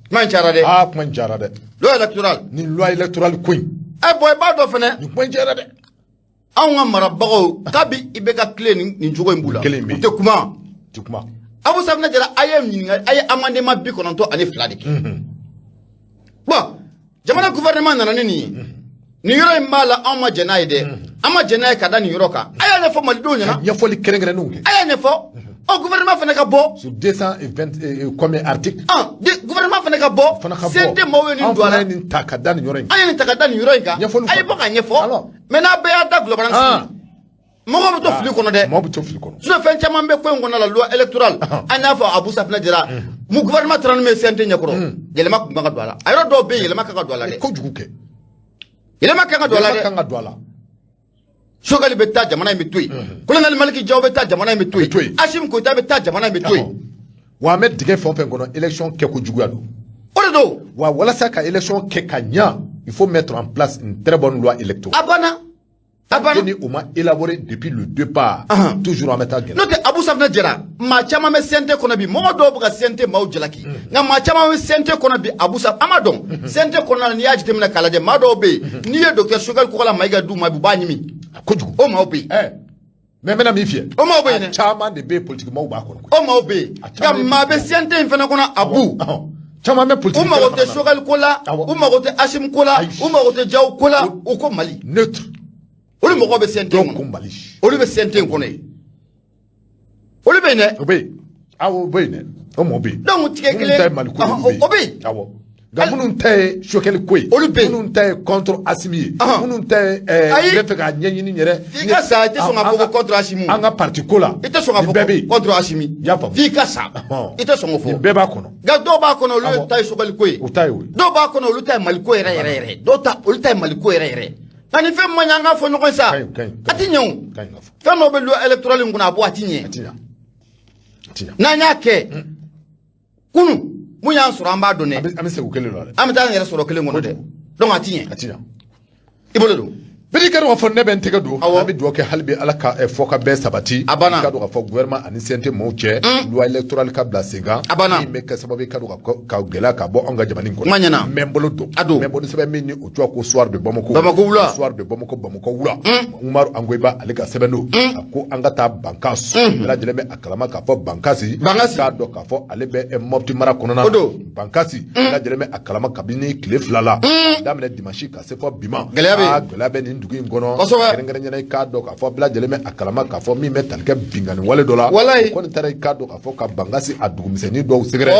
Speaker 1: Kuma in cayara dɛ.
Speaker 2: Aa, kuma in cayara dɛ.
Speaker 1: Loi électorale.
Speaker 2: Nin loi électorale ko in.
Speaker 1: Bon, i b'a dɔn fɛnɛ.
Speaker 2: Nin kuma in cayara dɛ.
Speaker 1: Anw ka marabagaw, kabi i bɛ ka tile nin cogo in b'u la.
Speaker 2: Kelen bɛ
Speaker 1: yen. U tɛ kuma.
Speaker 2: U tɛ kuma.
Speaker 1: Abou Safinɛ Jara, a ye ɲininkali, a ye amendement 92 de kɛ. Bon, jamana gouvernement nana ni nin ye. Nin yɔrɔ in b'a la, anw ma jɛn n'a ye dɛ. An ma jɛn n'a ye ka da nin yɔrɔ kan. A y'a ɲɛfɔ malidenw ɲɛna.
Speaker 2: Ɲɛfɔli kɛrɛnkɛrɛnnenw kɛ.
Speaker 1: A y'a ɲɛfɔ. Ɔ, gouvernement fana ka bɔ.
Speaker 2: Sur 220 combien articles?
Speaker 1: Ah, gouvernement fana ka bɔ.
Speaker 2: Fana ka bɔ.
Speaker 1: CNT maaw ye nin don a la.
Speaker 2: An fana ye nin ta ka da nin yɔrɔ in
Speaker 1: kan. An ye nin ta ka da nin yɔrɔ in kan.
Speaker 2: Ɲɛfɔli.
Speaker 1: A ye bɔ ka ɲɛfɔ. Mais n'a bɛɛ y'a da gulɔbana sigi, mɔgɔw bɛ to fili kɔnɔ dɛ.
Speaker 2: Mɔgɔw bɛ to fili kɔnɔ.
Speaker 1: Sinon fɛn caman bɛ ko in kɔnɔ la, loi électorale. An y'a fɔ Abou Safinɛ Jara, mu gouvernement taara ni min ye CNT ɲɛkɔrɔ, yɛlɛma kun kan ka don a la. A yɔrɔ dɔw bɛ yen, yɛlɛma kan ka don a la dɛ.
Speaker 2: Kojugu kɛ.
Speaker 1: Yɛlɛma kan ka don a la dɛ.
Speaker 2: Yɛlɛma kan ka don a la.
Speaker 1: Choguel bɛ taa, jamana in bɛ to yen. Colonel Maliki Jaw bɛ taa, jamana in bɛ to yen. Assimi Goïta bɛ taa, jamana in bɛ to yen.
Speaker 2: Wa an bɛ dingɛ fɛn o fɛn kɔnɔ, élection kɛko juguya don.
Speaker 1: O de don.
Speaker 2: Wa walasa ka élection kɛ ka ɲa, il faut mettre en place une très bonne loi électorale.
Speaker 1: A banna. A banna.
Speaker 2: Ni o ma élaboré depuis le départ, toujours an bɛ taa gɛlɛya.
Speaker 1: N'o tɛ, Abou Safinɛ Jara, maa caman bɛ CNT kɔnɔ bi, mɔgɔ dɔw bɛ ka CNT maaw jalaki, nka maa caman bɛ CNT kɔnɔ bi, Abou Safinɛ, an b'a dɔn CNT kɔnɔna la, n'i y'a jateminɛ k'a lajɛ, maa dɔw bɛ yen, n'i ye docteur Choguel Kokalla Maïga d'u ma bi, u b'a ɲimi.
Speaker 2: Kojugu.
Speaker 1: O maaw bɛ yen.
Speaker 2: Mais n bɛna min f'i ye.
Speaker 1: O maaw bɛ yen dɛ.
Speaker 2: A caman de bɛ yen, politique maaw b'a kɔnɔ.
Speaker 1: O maaw bɛ yen, nka maa bɛ CNT in fana kɔnɔ, Abou.
Speaker 2: Caman bɛ politique.
Speaker 1: U mago tɛ Choguel ko la, u mago tɛ Assimi ko la, u mago tɛ Diaw ko la, u ko Mali.
Speaker 2: Neutre.
Speaker 1: Olu mɔgɔw bɛ CNT kɔnɔ.
Speaker 2: Ko Mali.
Speaker 1: Olu bɛ CNT kɔnɔ yen. Olu bɛ yen dɛ.
Speaker 2: O bɛ yen. Awɔ, o bɛ yen dɛ. O mɔgɔ bɛ yen.
Speaker 1: Donc tigɛ kelen.
Speaker 2: Minnu ta ye Mali ko ye, olu bɛ yen.
Speaker 1: O bɛ yen.
Speaker 2: Awɔ. Nka minnu ta ye Choguel ko ye.
Speaker 1: Olu bɛ yen.
Speaker 2: Minnu ta ye contre Assimi ye. Minnu ta ye
Speaker 1: Ayi.
Speaker 2: n bɛ fɛ k'a ɲɛɲini yɛrɛ.
Speaker 1: F'i ka sa, i tɛ sɔn k'a fɔ ko contre Assimi.
Speaker 2: An ka parti ko la.
Speaker 1: I tɛ sɔn k'a fɔ ko contre Assimi.
Speaker 2: I y'a faamu.
Speaker 1: F'i ka sa. I tɛ sɔn k'o fɔ.
Speaker 2: Nin bɛɛ b'a kɔnɔ.
Speaker 1: Nka dɔw b'a kɔnɔ, olu ta ye Choguel ko ye.
Speaker 2: O ta ye o ye.
Speaker 1: Dɔw b'a kɔnɔ, olu ta ye Mali ko yɛrɛ yɛrɛ yɛrɛ. Dɔw ta, olu ta ye Mali ko yɛrɛ yɛrɛ. Nka ni fɛn man ɲɛ, an k'a fɔ ɲɔgɔn ye sa. A ti ɲɛ o. Fɛn dɔw bɛ loi électorale in kɔnɔ, a bɔ, a ti ɲɛ.
Speaker 2: A ti ɲɛ.
Speaker 1: N'an y'a kɛ kunun, mun y'an sɔrɔ, an b'a dɔn dɛ.
Speaker 2: An bɛ segin o kelen na dɛ.
Speaker 1: An bɛ taa an yɛrɛ sɔrɔ kelen kɔnɔ dɛ. Donc a ti ɲɛ.
Speaker 2: A ti ɲɛ.
Speaker 1: I bolo don.
Speaker 2: Bɛɛ k'a dɔn k'a fɔ ne bɛ n tɛgɛ don. An bɛ dugawu kɛ hali bi, Ala ka fɔ ka bɛn sabati.
Speaker 1: A banna.
Speaker 2: I k'a dɔn k'a fɔ gouvernement ani CNT maaw cɛ, loi électorale ka bila sen kan.
Speaker 1: A banna.
Speaker 2: Min bɛ kɛ sababu ye, ka dɔn ka gɛlɛya ka bɔ anw ka jamana in kɔnɔ.
Speaker 1: Kuma ɲɛna.
Speaker 2: N bɛ n bolo don.
Speaker 1: A don.
Speaker 2: N bɛ bɔ ni sɛbɛn min ni o tɔgɔ ko Soir de Bamako.
Speaker 1: Bamako wula.
Speaker 2: Soir de Bamako, Bamako wula. Umaru Angoyiba, ale ka sɛbɛn don. A ko an ka taa Bankas. Bɛɛ lajɛlen bɛ a kalama k'a fɔ Bankasi.
Speaker 1: Bankasi.
Speaker 2: K'a dɔn k'a fɔ ale bɛ Mopti mara kɔnɔna na.
Speaker 1: O don.
Speaker 2: Bankasi. Bɛɛ lajɛlen bɛ a kalama kabini tile 2 la. K'a daminɛ dimanche ka se fɔ bi ma.
Speaker 1: Gɛlɛya bɛ yen.
Speaker 2: Aa, gɛlɛya bɛ nin dugu in kɔnɔ. Kɛrɛnkɛrɛnnenya, i k'a dɔn k'a fɔ bɛɛ lajɛlen bɛ a kalama k'a fɔ min bɛ tali kɛ binkanni wale dɔ la.
Speaker 1: Walayi.
Speaker 2: O kɔni taara, i k'a dɔn k'a fɔ ka Bankasi a dugumisɛnnin dɔw sɛgɛrɛ.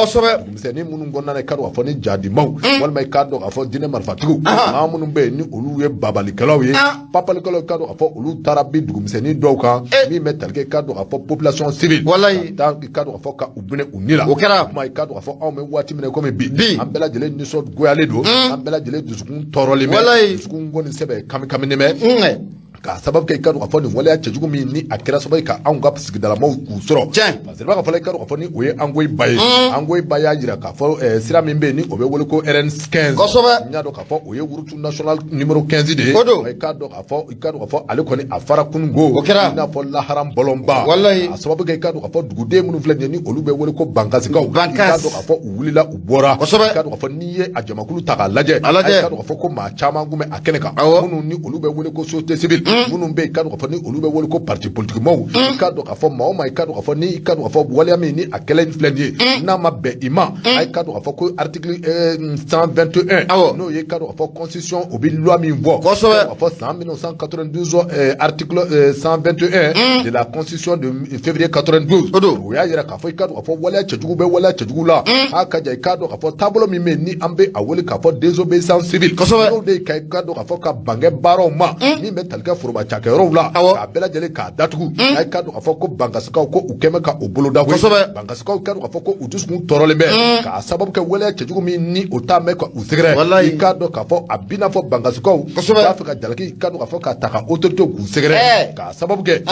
Speaker 2: Dugumisɛnnin minnu kɔnɔna na, i k'a dɔn k'a fɔ ni jadimaw walima i k'a dɔn k'a fɔ diinɛ marifatigiw, maa minnu bɛ yen ni olu ye babalikɛlaw ye, papalikɛlaw, i k'a dɔn k'a fɔ olu taara bin dugumisɛnnin dɔw kan min bɛ tali kɛ, i k'a dɔn k'a fɔ population civile. Ka taa, i k'a dɔn k'a fɔ ka u minɛ u ni la.
Speaker 1: O kɛra.
Speaker 2: O kuma, i k'a dɔn k'a fɔ anw bɛ waati min na komi bi.
Speaker 1: Bi.
Speaker 2: An bɛɛ lajɛlen nisɔngoyalen don, an bɛɛ lajɛlen dusukun tɔɔrɔlen bɛ. Dusukun kɔni sɛbɛ kami kaminen bɛ. K'a sababu kɛ, i k'a dɔn k'a fɔ nin waleya cɛjugu min ni a kɛra sababu ye ka anw ka sigidalamaw k'u sɔrɔ. Parce que b'a fɔ, i k'a dɔn k'a fɔ ni o ye Angoyiba ye. Angoyiba y'a jira k'a fɔ sira min bɛ yen ni o bɛ wele ko RN 15. N y'a dɔn k'a fɔ o ye route nationale numéro 15 de ye.
Speaker 1: O don.
Speaker 2: I k'a dɔn k'a fɔ, i k'a dɔn k'a fɔ ale kɔni a fara kununko.
Speaker 1: O kɛra.
Speaker 2: I n'a fɔ laharan bɔlɔnba. A sababu kɛ, i k'a dɔn k'a fɔ duguden minnu filɛ nin ye ni olu bɛ wele ko Bankasikaw.
Speaker 1: Bankas.
Speaker 2: I k'a dɔn k'a fɔ u wulila, u bɔra. I k'a dɔn k'a fɔ n'i ye a jamakulu ta k'a lajɛ.
Speaker 1: A lajɛ.
Speaker 2: I k'a dɔn k'a fɔ ko maa caman kun bɛ a kɛnɛ kan. Minnu ni olu bɛ wele ko société civile, minnu bɛ yen, i k'a dɔn k'a fɔ ni olu bɛ wele ko parti politique maaw, i k'a dɔn k'a fɔ maa o maa, i k'a dɔn k'a fɔ ni i k'a dɔn k'a fɔ waleya min ni a kɛlen filɛ nin ye, n'a ma bɛn i ma, a k'a dɔn k'a fɔ ko article 121, n'o ye, i k'a dɔn k'a fɔ constitution o bɛ loi min bɔ, k'a fɔ san 1992, article 121 de la constitution de février 92,
Speaker 1: O don.
Speaker 2: o y'a yira k'a fɔ, i k'a dɔn k'a fɔ waleya cɛjugu bɛ waleya cɛjugu la. A ka ja, i k'a dɔn k'a fɔ taabolo min bɛ yen ni an bɛ a wele k'a fɔ désobéissance civile, n'o de ye ka i k'a dɔn k'a fɔ ka ban kɛ baaraw ma min bɛ tali kɛ foroba cakɛyɔrɔw la, k'a bɛɛ lajɛlen k'a datugu, a k'a dɔn k'a fɔ ko Bankasikaw ko u kɛn bɛ ka o bolo da koyi. Bankasikaw k'a dɔn k'a fɔ ko u dusukun tɔɔrɔlen bɛ k'a sababu kɛ waleya cɛjugu min ni o taa mɛn ka u sɛgɛrɛ. I k'a dɔn k'a fɔ a b'i n'a fɔ Bankasikaw b'a fɛ ka jalaki, i k'a dɔn k'a fɔ ka ta ka autorité k'u sɛgɛrɛ k'a sababu kɛ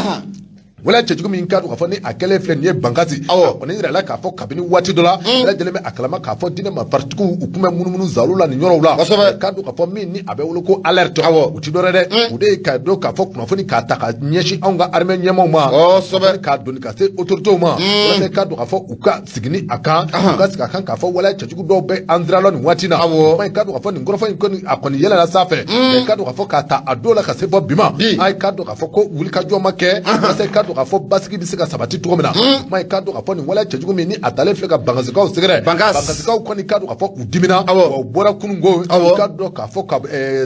Speaker 2: waleya cɛjugu min k'a dɔn k'a fɔ ni a kɛlen filɛ nin ye Bankasi. A kɔni yirala k'a fɔ kabini waati dɔ la, bɛɛ lajɛlen bɛ a kalama k'a fɔ diinɛ marifatigiw u kun bɛ munumunu zaliw la nin yɔrɔw la. K'a dɔn k'a fɔ min ni a bɛ wele ko alerte, u ti dɔwɛrɛ dɛ, o de ye k'a dɔn k'a fɔ kunnafoni k'a ta ka ɲɛsin anw ka armée ɲɛmaaw ma, k'a doni ka se autorités ma, walasa k'a dɔn k'a fɔ u ka sigi ni a kan, u ka sigi a kan k'a fɔ waleya cɛjugu dɔw bɛ an sira la nin waati na. Kuma, k'a dɔn k'a fɔ nin kɔrɔfɔ in kɔni a kɔni yɛlɛla sanfɛ, k'a dɔn k'a fɔ k'a ta a don la ka se fɔ bi ma, a k'a dɔn k'a fɔ ko wulikajɔ ma kɛ walasa k'a dɔn k'a fɔ basigi bɛ se ka sabati cogo min na. Kuma, k'a dɔn k'a fɔ nin waleya cɛjugu min ni a talen filɛ ka Bankasikaw sɛgɛrɛ, Bankasikaw kɔni k'a dɔn k'a fɔ u dimina, wa u bɔra kununko, k'a dɔn k'a fɔ ka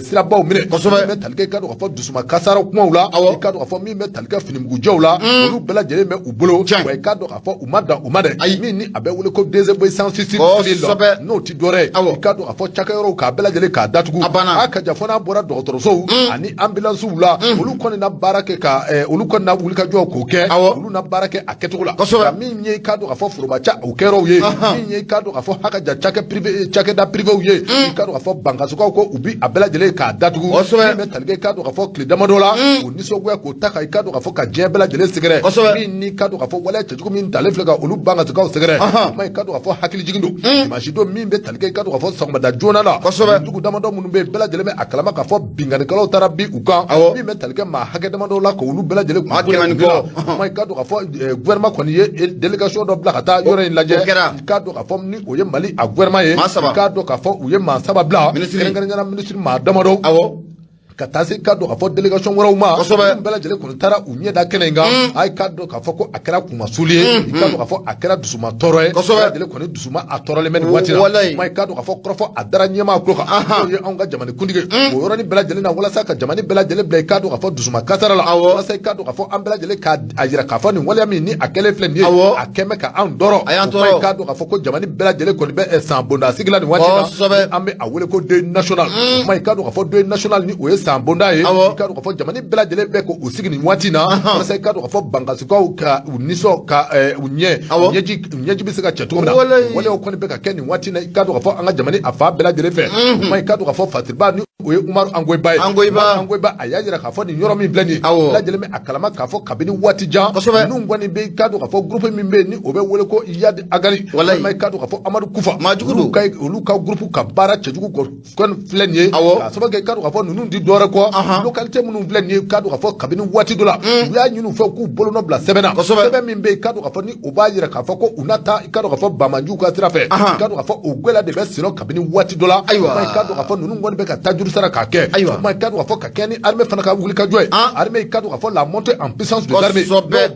Speaker 2: sirabaw minɛ, min bɛ tali kɛ, k'a dɔn k'a fɔ dusuma kasara kumaw la, k'a dɔn k'a fɔ min bɛ tali kɛ finimugujɛw la, olu bɛɛ lajɛlen bɛ u bolo. Wa i k'a dɔn k'a fɔ u ma dan o ma dɛ, min ni a bɛ wele ko désobéissance civile la, n'o ti dɔwɛrɛ ye, i k'a dɔn k'a fɔ cakɛyɔrɔw k'a bɛɛ lajɛlen k'a datugu. A ka ja, fɔ n'a bɔra dɔgɔtɔrɔsow ani ambulancew la, olu kɔni na baara kɛ ka olu kɔni na wulikajɔ k'o kɛ, olu na baara kɛ a kɛcogo la. Nka min ye, i k'a dɔn k'a fɔ foroba ca o kɛyɔrɔw ye, min ye, i k'a dɔn k'a fɔ haka ja cakɛ privé, cakɛda privéw ye, i k'a dɔn k'a fɔ Bankasikaw ko u bi a bɛɛ lajɛlen k'a datugu. Min bɛ tali kɛ, i k'a dɔn k'a fɔ tile damadɔ la, o nisɔngoya k'o ta ka i k'a dɔn k'a fɔ ka diɲɛ bɛɛ lajɛlen sɛgɛrɛ, min ni k'a dɔn k'a fɔ waleya cɛjugu min talen filɛ ka olu Bankasikaw sɛgɛrɛ. Kuma, i k'a dɔn k'a fɔ hakili jigin don dimanche don min bɛ tali kɛ, i k'a dɔn k'a fɔ sɔgɔmada joona la, dugu damadɔ minnu bɛ yen, bɛɛ lajɛlen bɛ a kalama k'a fɔ binkannikɛlaw taara bin u kan, min bɛ tali kɛ maa hakɛ damadɔ la, k'olu bɛɛ lajɛlen
Speaker 1: Maa 100 ni kɔ.
Speaker 2: Kuma, i k'a dɔn k'a fɔ gouvernement kɔni ye délégation dɔ bila ka taa yɔrɔ in lajɛ. I k'a dɔn k'a fɔ ni o ye Mali a gouvernement ye, i k'a dɔn k'a fɔ u ye maa 3 bila, kɛrɛnkɛrɛnnenya la ministre maa damadɔ, ka taa se k'a dɔn k'a fɔ délégation wɛrɛw ma, minnu bɛɛ lajɛlen kɔni taara u ɲɛ da kɛnɛ in kan. A ye k'a dɔn k'a fɔ ko a kɛra kunmasuli ye, i k'a dɔn k'a fɔ a kɛra dusuma tɔɔrɔ ye, bɛɛ lajɛlen kɔni dusuma a tɔɔrɔlen bɛ nin waati la. Kuma, i k'a dɔn k'a fɔ kɔrɔfɔ a dara ɲɛmaa tulo kan, n'o ye anw ka jamana kuntigi, o yɔrɔnin bɛɛ lajɛlen na, walasa ka jamana bɛɛ lajɛlen bila, i k'a dɔn k'a fɔ dusuma kasara la, walasa i k'a dɔn k'a fɔ an bɛɛ lajɛlen k'a yira k'a fɔ nin waleya min ni a kɛlen filɛ nin ye, a kɛn bɛ ka anw tɔɔrɔ. I k'a dɔn k'a fɔ ko jamana bɛɛ lajɛlen kɔni bɛ san bonda sigi la nin waati la, an bɛ a wele ko deuil national. Kuma, i k'a dɔn k'a fɔ deuil national ni o ye san bonda ye, i k'a dɔn k'a fɔ jamana bɛɛ lajɛlen bɛ k'o sigi nin waati na, walasa i k'a dɔn k'a fɔ Bankasikaw ka u nisɔn ka u ɲɛ ɲɛji bɛ se ka cɛ cogo min na. Waleyaw kɔni bɛ ka kɛ nin waati na, i k'a dɔn k'a fɔ an ka jamana a fan bɛɛ lajɛlen fɛ. Kuma, i k'a dɔn k'a fɔ Fatiriba ni o ye Umaru Angoyiba ye, Angoyiba a y'a jira k'a fɔ nin yɔrɔ min filɛ nin ye, bɛɛ lajɛlen bɛ a kalama k'a fɔ kabini waati jan ninnu kɔni bɛ, i k'a dɔn k'a fɔ groupe min bɛ yen ni o bɛ wele ko Iyad Ag Ghali, walima i k'a dɔn k'a fɔ Amadu Kufa, olu ka groupe ka baara cɛjugu kɔni filɛ nin ye, k'a sababu kɛ, i k'a dɔn k'a fɔ ninnu ti dɔwɛrɛ dɔwɛrɛ kɔ, localité minnu filɛ nin ye, k'a dɔn k'a fɔ kabini waati dɔ la u y'a ɲini u fɛ k'u bolonɔ bila sɛbɛn na, sɛbɛn min bɛ yen, k'a dɔn k'a fɔ ni o b'a jira k'a fɔ ko u na taa, i k'a dɔn k'a fɔ banbaanciw ka sira fɛ, i k'a dɔn k'a fɔ o gɛlɛya de bɛ senna kabini waati dɔ la. Ayiwa, i k'a dɔn k'a fɔ ninnu kɔni bɛ ka taa juru sara k'a kɛ. Ayiwa, i k'a dɔn k'a fɔ ka kɛ ni armée fana ka wuli ka jɔ ye, armée, i k'a dɔn k'a fɔ la montée en puissance de l'armée,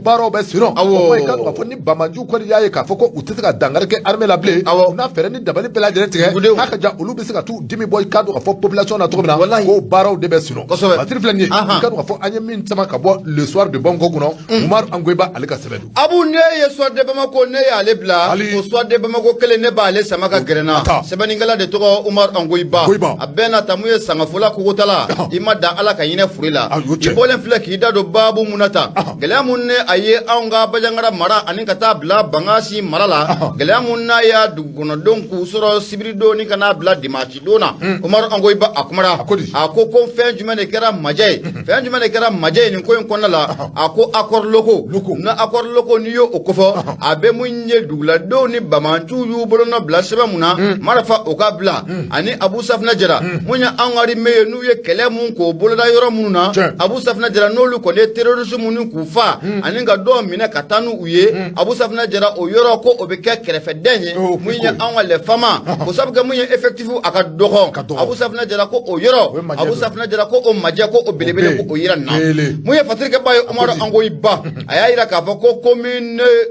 Speaker 2: baaraw bɛ senna. Awɔ, i k'a dɔn k'a fɔ ni banbaanciw kɔni y'a ye k'a fɔ ko u tɛ se ka dankari kɛ armée la bilen, u n'a fɛɛrɛ ni dabali bɛɛ lajɛlen tigɛ k'a ka ja, olu bɛ se ka t'u dimi bɔ, i k'a dɔn k'a fɔ population na cogo min na, k'o baaraw de bɛ senna. Batiri filɛ nin ye, i k'a dɔn k'a fɔ an ye min sama ka bɔ Le Soir de Bamako kɔnɔ, Umaru Angoyiba ale ka sɛbɛn don.
Speaker 1: Abu, ne ye Soir de Bamako, ne y'ale bila o Soir de Bamako kelen, ne b'ale sama ka gɛrɛ na. Sɛbɛnnikɛla de tɔgɔ Umaru Angoyiba. A bɛɛ n'a ta, mun ye sangafola kogotala, i ma dan Ala ka hinɛ furi la. I bɔlen filɛ k'i da don baabu mun na ta, gɛlɛya mun ne a ye anw ka Bajangara mara ani ka taa bila Bangasi mara la, gɛlɛya mun n'a y'a dugukɔnɔdenw k'u sɔrɔ sibiridon ni ka n'a bila dimanche don na, Umaru Angoyiba a kumara. A ko ko fɛn jumɛn de kɛra majɛ ye, fɛn jumɛn de kɛra majɛ ye nin ko in kɔnɔna la? A ko accord locaux na, accord locaux, n'i y'o kofɔ, a bɛ mun ye duguladenw ni banbaanciw y'u bolonɔ bila sɛbɛn mun na, marifa o ka bila ani Abu Safinɛ Jara, mun ye anw ka armée ye, n'u ye kɛlɛ mun k'o boloda yɔrɔ minnu na, Abu Safinɛ Jara, n'olu kɔni ye terroriste minnu k'u fa ani ka dɔw minɛ ka taa n'u ye, Abu Safinɛ Jara, o yɔrɔ ko o bɛ kɛ kɛrɛfɛdɛn ye mun ye anw ka les FAMa, o sabu kɛ mun ye effectif a ka dɔgɔ. Abu Safinɛ Jara ko o yɔrɔ, Abu Safinɛ Jara ko o majɛ ko o belebele ko o yira nin na. Mun ye fatirikɛba ye, Umaru Angoyiba, a y'a yira k'a fɔ ko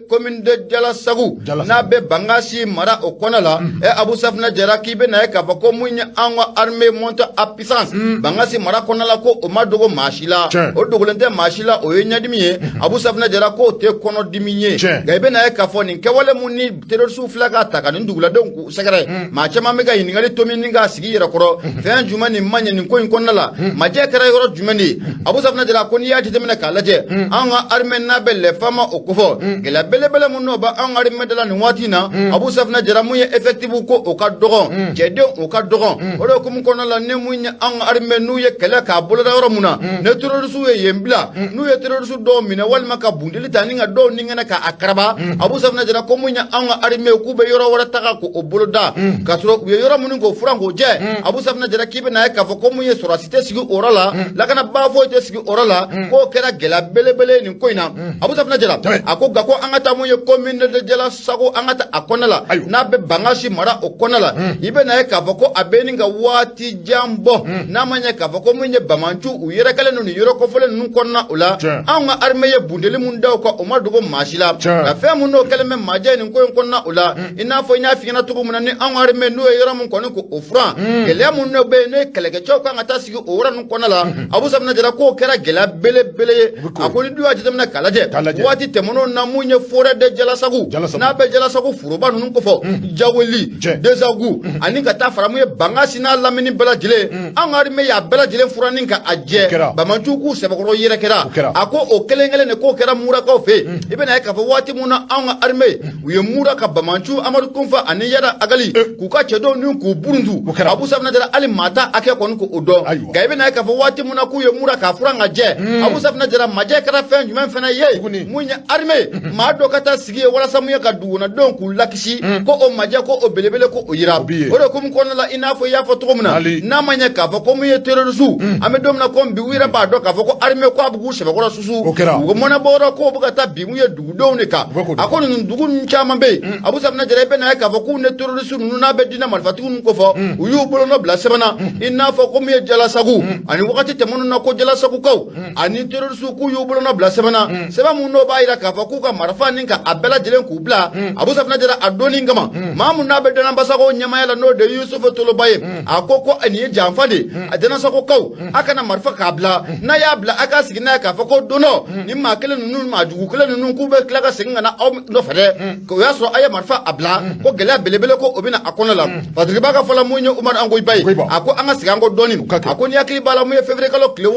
Speaker 1: commune de Jalasagu n'a bɛ Bangasi mara o kɔnɔ la, Abu Safinɛ Jara, k'i bɛ na ye k'a fɔ ko mun ye an ka armée montée en puissance Bangasi mara kɔnɔ la, ko o ma dogo maa si la, o dogolen tɛ maa si la, o ye ɲɛdimi ye. Abu Safinɛ Jara k'o tɛ kɔnɔdimi ye, nka i bɛ na ye k'a fɔ nin kɛwale mun ni terroriste filɛ ka ta ka nin duguladenw k'u sɛgɛrɛ, maa caman bɛ ka ɲininkali tomi ni k'a sigi yɛrɛ kɔrɔ, fɛn jumɛn nin ma ɲɛ nin ko in kɔnɔna la, majɛ kɛra yɔrɔ jumɛn de ye? Abu Safinɛ Jara ko n'i y'a jateminɛ k'a lajɛ, an ka armée n'a bɛ les FAMa o kofɔ, gɛlɛya belebele mun n'o bɛ an ka armée da la nin waati in na, Abu Safinɛ Jara, mun ye effectif ko o ka dɔgɔn, cɛdenw o ka dɔgɔn, o de hukumu kɔnɔna la, ni mun ye an ka armée n'u ye kɛlɛ k'a boloda yɔrɔ mun na, ni terroriste ye yen bila, n'u ye terroriste dɔw minɛ walima ka bundeli ta ni ka dɔw ni kɛnɛ k'a karaba, Abu Safinɛ Jara ko mun ye an ka armée k'u bɛ yɔrɔ wɛrɛ taga k'o boloda k'a sɔrɔ u ye yɔrɔ minnu k'o furan k'o jɛ. Abu Safinɛ Jara k'i bɛ na ye k'a fɔ ko mun ye sɔrɔdasi tɛ sigi o yɔrɔ la, lakanabaa foyi tɛ sigi o yɔrɔ la, k'o kɛra gɛlɛya belebele ye nin ko in na. Abu Safinɛ Jara a ko nka ko an ka taa mun ye commune de Jalasago, an ka taa a kɔnɔna la n'a bɛ Bangasi mara o kɔnɔna la, i bɛ na ye k'a fɔ ko a bɛ nin ka waati jan bɔ, n'a ma ɲɛ k'a fɔ ko mun ye banbaanciw u yɛrɛkɛlen don nin yɔrɔ kofɔlen ninnu kɔnɔna o la, anw ka armée ye bundeli mun da o kan, o ma dogo maa si la. Nka fɛn mun n'o kɛlen bɛ majɛ ye nin ko in kɔnɔna o la, i n'a fɔ n y'a f'i ɲɛna cogo min na, ni anw ka armée n'o ye yɔrɔ mun kɔni k'o furan, gɛlɛya mun n'o bɛ yen, n'o ye kɛlɛkɛcɛw kan ka taa sigi o yɔrɔ ninnu kɔnɔna la, Abu Safinɛ Jara k'o kɛra gɛlɛya belebele ye. A ko ni dun y'a jateminɛ k'a lajɛ, waati tɛmɛnenw na, mun ye forêt de Jalasagu n'a bɛ Jalasagu foroba ninnu kofɔ, Jaweli, Desagu ani ka taa fara mun ye Bangasi n'a lamini bɛɛ lajɛlen, an ka armée y'a bɛɛ lajɛlen furan ni ka a jɛ, banbaanciw k'u sɛbɛkɔrɔ yɛrɛkɛra. A ko o kelen kelen de k'o kɛra Murakaw fɛ yen. I bɛna ye k'a fɔ waati mun na anw ka armée u ye Mura ka banbaanciw Amadu Kunfa ani Yada Agali k'u ka cɛdenw ni k'u buruntu, Abu Safinɛ Jara, hali maa t'a hakɛ kɔni k'o dɔn. Nka i bɛna ye k'a fɔ waati mun na k'u ye Mura k'a furan ka jɛ, Abu Safinɛ Jara, majɛ kɛra fɛn jumɛn fana ye? Mun ye armée maa dɔ ka taa sigi ye walasa mun ye ka dugukɔnɔdenw k'u lakisi, ko o majɛ ko o belebele ko o yira. O de hukumu kɔnɔna la, i n'a fɔ i y'a fɔ cogo min na, n'a ma ɲɛ k'a fɔ ko mun ye terroriste, an bɛ don min na komi bi, u yɛrɛ b'a dɔn k'a fɔ ko armée ko a bɛ k'u sɛbɛkɔrɔ susu, u ka mɔnɛbɔyɔrɔ k'o bɛ ka taa bin mun ye dugudenw de kan. A ko ninnu dugu ninnu caman bɛ yen, Abu Safinɛ Jara, i bɛ na ye k'a fɔ k'u ni terroriste ninnu n'a bɛ diinɛ marifatigiw ninnu kofɔ, u y'u bolonɔ bila sɛbɛn na, i n'a fɔ ko mun ye Jalasagu ani wagati tɛmɛnenw na, ko Jalasagukaw ani terroriste k'u y'u bolonɔ bila sɛbɛn na, sɛbɛn mun n'o b'a jira k'a fɔ k'u ka marifa ni ka a bɛɛ lajɛlen k'u bila. Abu Safinɛ Jara, a donni kama, maa mun n'a bɛ Danabasago ɲɛmaaya la, n'o de ye Yusufu Toloba ye, a ko ko nin ye janfa de ye a Danasagokaw, a kana marifa k'a bila, n'a y'a bila a k'a sigi n'a ye k'a fɔ ko don dɔ ni maa kelen ninnu, maa jugu kelen ninnu, k'u bɛ tila ka segin ka na aw nɔfɛ dɛ, o y'a sɔrɔ a ye marifa a bila, ko gɛlɛya belebele ko o bɛ na a kɔnɔ la. Fatiriba ka fɔ la, mun ye Umaru Angoyiba ye, a ko an ka segin an kɔ dɔɔni. A ko ni hakili b'a la, mun ye février kalo tile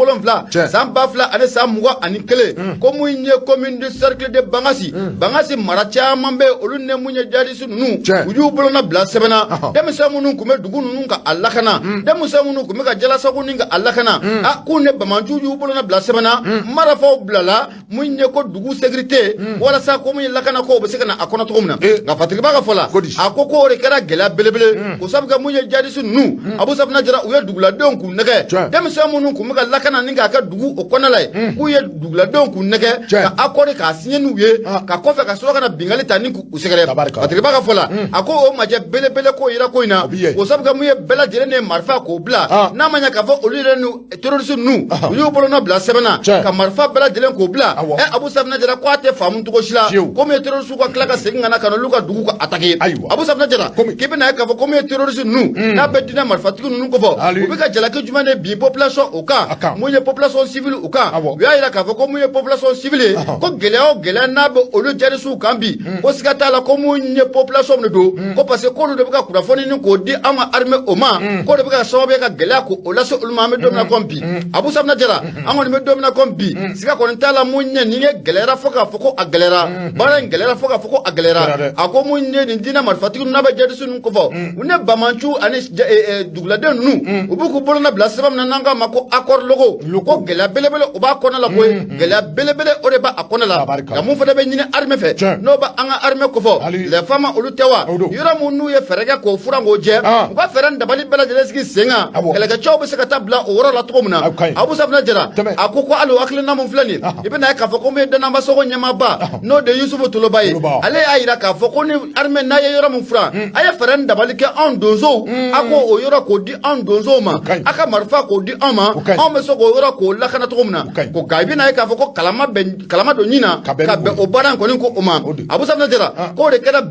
Speaker 1: 7 san 2021, ko mun ye commune du cercle de Bangasi, Bangasi mara caman bɛ olu ni mun ye jihadiste ninnu, u y'u bolonɔ bila sɛbɛn na, denmisɛn minnu tun bɛ dugu ninnu ka a lakana, denmisɛn minnu tun bɛ ka Jalasagu ni ka a lakana, a k'u ni banbaanciw y'u bolonɔ bila sɛbɛn na, marifaw bilala mun ye ko dugu sécurité, walasa ko mun ye lakana ko o bɛ se ka na a kɔnɔ cogo min na. Nka Fatiriba ka fɔ la, a ko ko o de kɛra gɛlɛya belebele, k'o sabu kɛ mun ye jihadiste ninnu, Abu Safinɛ Jara, u ye duguladenw k'u nɛgɛ. kɛ denmisɛn minnu tun bɛ ka lakana ni k'a kɛ dugu o kɔnɔna la ye k'u ye duguladenw k'u nɛgɛ ka accord k'a signé n'u ye ka kɔfɛ ka sɔrɔ ka na binkanni ta ni k'u sɛgɛrɛ. Patrick Ba ka fɔ la, a ko o majɛ belebele ko yera ko in na, o sabu kɛ mun ye bɛɛ lajɛlen de ye marifa k'o bila, n'a ma ɲɛ k'a fɔ olu yɛrɛ ni terroriste ninnu u y'u bolonɔ bila sɛbɛn na ka marifa bɛɛ lajɛlen k'o bila. Ɛ, Abu Safinɛ Jara ko a tɛ faamu cogo si la ko min ye terroriste ka tila ka segin ka na ka n'olu ka dugu ka attaquer. Abu Safinɛ Jara k'i bɛna ye k'a fɔ ko min ye terroriste ninnu n'a bɛ diinɛ marifatigi ninnu kofɔ, u bɛ ka jalaki jumɛn de bin population o kan, mun ye population civile u kan? U y'a jira k'a fɔ ko mun ye population civile ye, ko gɛlɛya o gɛlɛya n'a bɛ olu djihadistes kan bi, ko siga t'a la ko mun ye population de don, ko parce que k'olu de bɛ ka kunnafoni ni k'o di an ka armée o ma, k'o de bɛ ka sababu ye ka gɛlɛya k'o lase olu ma. An bɛ don min na komi bi, Abu Safinɛ Jara, an kɔni bɛ don min na komi bi, siga kɔni t'a la mun ye nin ye gɛlɛyara fo k'a fɔ ko a gɛlɛyara, baara in gɛlɛyara fo k'a fɔ ko a gɛlɛyara. A ko mun ye nin diinɛ marifatigi ninnu n'a bɛ djihadistes ninnu kofɔ, u ne banbaanciw ani duguladen ninnu, u b'u k'u bolonɔ bila sɛbɛn min na n'an k'a ma ko accord Loko, ko gɛlɛya belebele o b'a kɔnɔ la koyi, gɛlɛya belebele o de b'a kɔnɔ la. Nka mun fana bɛ ɲini armée fɛ, n'o bɛ an ka armée kofɔ, les FAMa olu tɛ wa, yɔrɔ mun n'u ye fɛɛrɛ kɛ k'o furan k'o jɛ, u ka fɛɛrɛ dabali bɛɛ lajɛlen sigi sen kan, kɛlɛkɛcɛw bɛ se ka taa bila o yɔrɔ la cogo min na. Abu Safinɛ Jara a ko ko hali o hakilina mun filɛ nin ye, i bɛna ye k'a fɔ ko min ye Danabasogo ɲɛmaaba n'o de ye Yusufu Toloba ye, ale y'a jira k'a fɔ ko ni armée n'a ye yɔrɔ min furan, a ye fɛɛrɛ dabali kɛ anw donsow, a ko o yɔrɔ k'o di anw donsow ma, a ka marifa k'o di anw ma, anw bɛ se k'o yɔrɔ k'o lakana cogo min na. Ko nka i bɛna ye k'a fɔ ko kalama bɛ kalama don ɲin na ka bɛn o baara in kɔni ko o ma. Abu Safinɛ Jara k'o de kɛra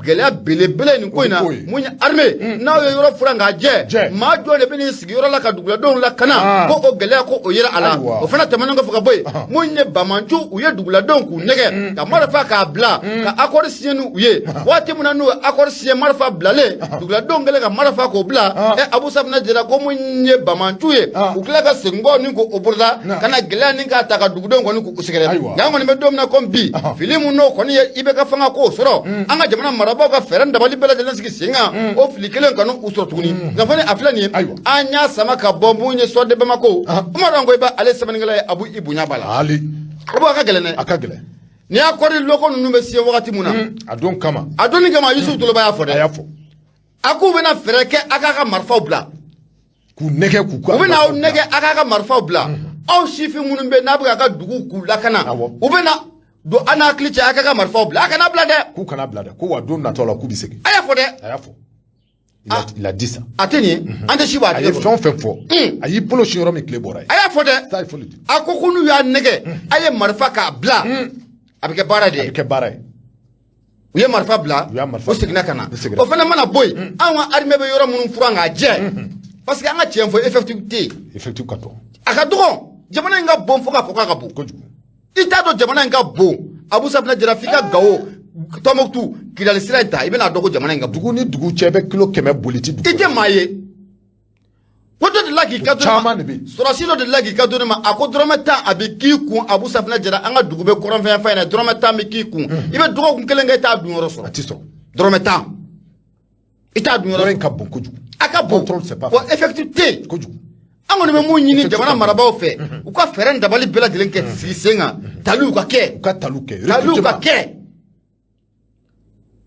Speaker 1: gɛlɛya belebele nin ko in na. Mun ye armée n'aw ye yɔrɔ furan k'a jɛ, maa jɔn de bɛ n'i sigi yɔrɔ la ka duguladenw lakana, ko o gɛlɛya ko o yera a la. O fana tɛmɛnen kɔfɛ ka bɔ yen, mun ye banbaanciw u ye duguladenw k'u nɛgɛ ka marifa k'a bila ka accord signé n'u ye, waati min na n'u ye accord signé marifa bilalen, duguladenw kɛlen ka marifa k'o bila. Ɛ, Abu Safinɛ Jara ko mun ye banbaanciw ye, u tila ka segin kɔ ni k'o boloda ka na gɛlɛya ni k'a ta ka dugudenw kɔni k'u sɛgɛrɛ. Nka an kɔni bɛ don min na komi bi, fili mun n'o kɔni ye IBK fanga k'o sɔrɔ, an ka jamana marabaaw ka fɛɛrɛ dabali bɛɛ lajɛlen sigi sen kan, o fili kelen kana u sɔrɔ tuguni. Nka fana a filɛ nin ye, an y'a sama ka bɔ mun ye Soir de Bamako, Umaru Angoyiba ale sɛbɛnnikɛla ye. Abu, i bonya b'a la. Abu, a ka gɛlɛn dɛ.
Speaker 2: A ka gɛlɛn.
Speaker 1: Ni y'a kɔri loko ninnu bɛ signé wagati mun na,
Speaker 2: a don kama,
Speaker 1: a donni kama, Yusufu Toloba y'a fɔ dɛ.
Speaker 2: A y'a fɔ.
Speaker 1: A k'u bɛna fɛɛrɛ kɛ a k'a ka marifaw bila.
Speaker 2: K'u nɛgɛ k'u
Speaker 1: U bɛna aw nɛgɛ a k'a ka marifaw bila. Aw sifin minnu bɛ n'a bɛ k'a ka dugu k'u lakana, u bɛna don an n'a hakili cɛ a k'a ka marifaw bila. A kana bila dɛ.
Speaker 2: K'u kana bila dɛ, ko wa don natɔ la k'u bɛ segin.
Speaker 1: A y'a fɔ dɛ.
Speaker 2: A y'a fɔ. Il a dit ça.
Speaker 1: A tɛ nin ye, an tɛ si bɔ a
Speaker 2: A ye fɛn o fɛn fɔ, a y'i bolo sin yɔrɔ min, tile bɔra yen.
Speaker 1: A y'a fɔ dɛ.
Speaker 2: Ça, il faut le dire.
Speaker 1: A ko ko n'u y'a nɛgɛ, a ye marifa k'a bila, a bɛ kɛ baara de ye.
Speaker 2: A bɛ kɛ baara ye.
Speaker 1: U ye marifa bila, u seginna ka na. O fana mana bɔ yen, anw ka armée bɛ yɔrɔ minnu furan k'a jɛ, parce que an ka tiɲɛ fɔ, effectif tɛ yen.
Speaker 2: Effectif ka dɔgɔ.
Speaker 1: A ka dɔgɔ. Jamana in ka bon fo k'a fɔ k'a ka bon.
Speaker 2: Kojugu.
Speaker 1: I t'a dɔn jamana in ka bon. Abu Safinɛ Jara, f'i ka Gawo, Tɔnbukutu, Kidali sira in ta, i bɛna dɔn ko jamana in ka bon.
Speaker 2: Dugu ni dugu cɛ bɛ kilo 100 boli ti dugu.
Speaker 1: I tɛ maa ye. Ko dɔ delila k'i kanto ne ma.
Speaker 2: Caman de bɛ yen.
Speaker 1: Sɔrɔdasi dɔ delila k'i kanto ne ma, a ko dɔrɔmɛ 10 a bɛ k'i kun. Abu Safinɛ Jara, an ka dugu bɛ kɔrɔnfɛ fan in na, dɔrɔmɛ 10 bɛ k'i kun. I bɛ dɔgɔkun kelen kɛ, i t'a dun yɔrɔ sɔrɔ.
Speaker 2: A ti sɔrɔ.
Speaker 1: Dɔrɔmɛ 10. I t'a dun yɔrɔ.
Speaker 2: Yɔrɔ in ka bon kojugu.
Speaker 1: A ka bon.
Speaker 2: Contrôle, c'est pas
Speaker 1: Wa effectif tɛ yen.
Speaker 2: Kojugu.
Speaker 1: An kɔni bɛ mun ɲini jamana marabaaw fɛ, u ka fɛɛrɛ dabali bɛɛ lajɛlen kɛ sigi sen kan, taliw ka kɛ.
Speaker 2: U ka taliw kɛ.
Speaker 1: Taliw ka kɛ.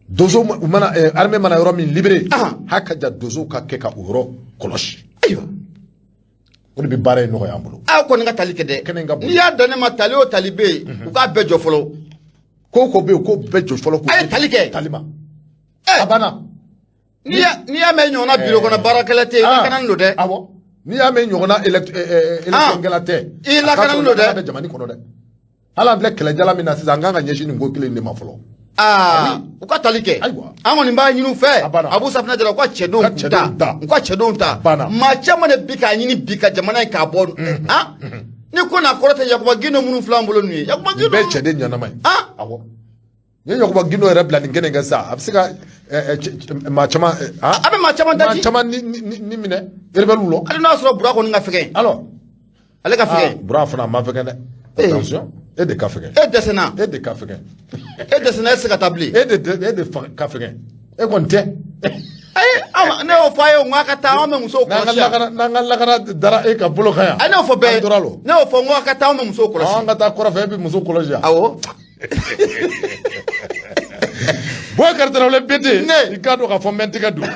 Speaker 2: Donso u mana armée mana yɔrɔ min libéré, haka ja donsow ka kɛ ka o yɔrɔ kɔlɔsi.
Speaker 1: Ayiwa.
Speaker 2: O de bɛ baara in nɔgɔya an bolo.
Speaker 1: Aw kɔni ka tali kɛ dɛ.
Speaker 2: Kɛnɛ in ka bon.
Speaker 1: N'i y'a dan ne ma, tali o tali bɛ yen, u k'a bɛɛ jɔ fɔlɔ.
Speaker 2: Ko o ko bɛ yen, k'o bɛɛ jɔ fɔlɔ.
Speaker 1: A ye tali kɛ.
Speaker 2: Tali ma. A banna.
Speaker 1: N'i y'a mɛn ɲɔgɔnna biro kɔnɔ baarakɛla tɛ yen, i lakanalen don dɛ.
Speaker 2: Awɔ. N'i y'a mɛn ɲɔgɔnna élection kɛla tɛ.
Speaker 1: I lakanalen don dɛ.
Speaker 2: A bɛ jamana kɔnɔ dɛ. Hali an filɛ kɛlɛjala min na sisan, an kan ka ɲɛsin nin ko kelen in de ma fɔlɔ.
Speaker 1: Aa, u ka tali kɛ.
Speaker 2: Ayiwa.
Speaker 1: An kɔni b'a ɲini u fɛ.
Speaker 2: A banna.
Speaker 1: Abu Safinɛ Jara, u ka cɛdenw
Speaker 2: U ka
Speaker 1: k'u ta.
Speaker 2: cɛdenw ta.
Speaker 1: U ka cɛdenw ta.
Speaker 2: Banna.
Speaker 1: Maa caman de bi k'a ɲini bi ka jamana in k'a bɔ. Han, ni ko n'a kɔrɔ tɛ Yakuba Gindo minnu filɛ an bolo ninnu ye. Yakuba
Speaker 2: Nin
Speaker 1: Gindo.
Speaker 2: bɛɛ ye cɛden ɲɛnama ye.
Speaker 1: Han.
Speaker 2: Awɔ. Ni ye Yakuba Gindo yɛrɛ bila nin kɛnɛ in kan sisan, a bɛ se ka maa caman
Speaker 1: A bɛ maa caman
Speaker 2: maa
Speaker 1: daji.
Speaker 2: caman ni minɛ rebelle lɔ.
Speaker 1: Hali n'a sɔrɔ Bura kɔni ka fɛgɛn.
Speaker 2: Alors.
Speaker 1: Ale ka fɛgɛn.
Speaker 2: Bura fana a ma fɛgɛn dɛ. Attention, e de ka fɛgɛn.
Speaker 1: E dɛsɛna.
Speaker 2: E de ka fɛgɛn.
Speaker 1: E dɛsɛna, e tɛ se ka taa bilen.
Speaker 2: E de ka fɛgɛn. E kɔni tɛ.
Speaker 1: Ayi, aw ne y'o fɔ a ye, n k'a ka taa, anw bɛ musow kɔlɔsi yan.
Speaker 2: N'an ka lakana dara e ka bolo kan yan.
Speaker 1: Ayi, ne y'o fɔ bɛɛ ye.
Speaker 2: An tora lo.
Speaker 1: Ne y'o fɔ n ko a ka taa, anw bɛ musow kɔlɔsi.
Speaker 2: An ka taa kɔrɔfɛ, e bɛ muso kɔlɔsi yan.
Speaker 1: Awɔ.
Speaker 2: Boubacar Traoré BT.
Speaker 1: Ne.
Speaker 2: I k'a dɔn k'a fɔ n bɛ n tɛgɛ don.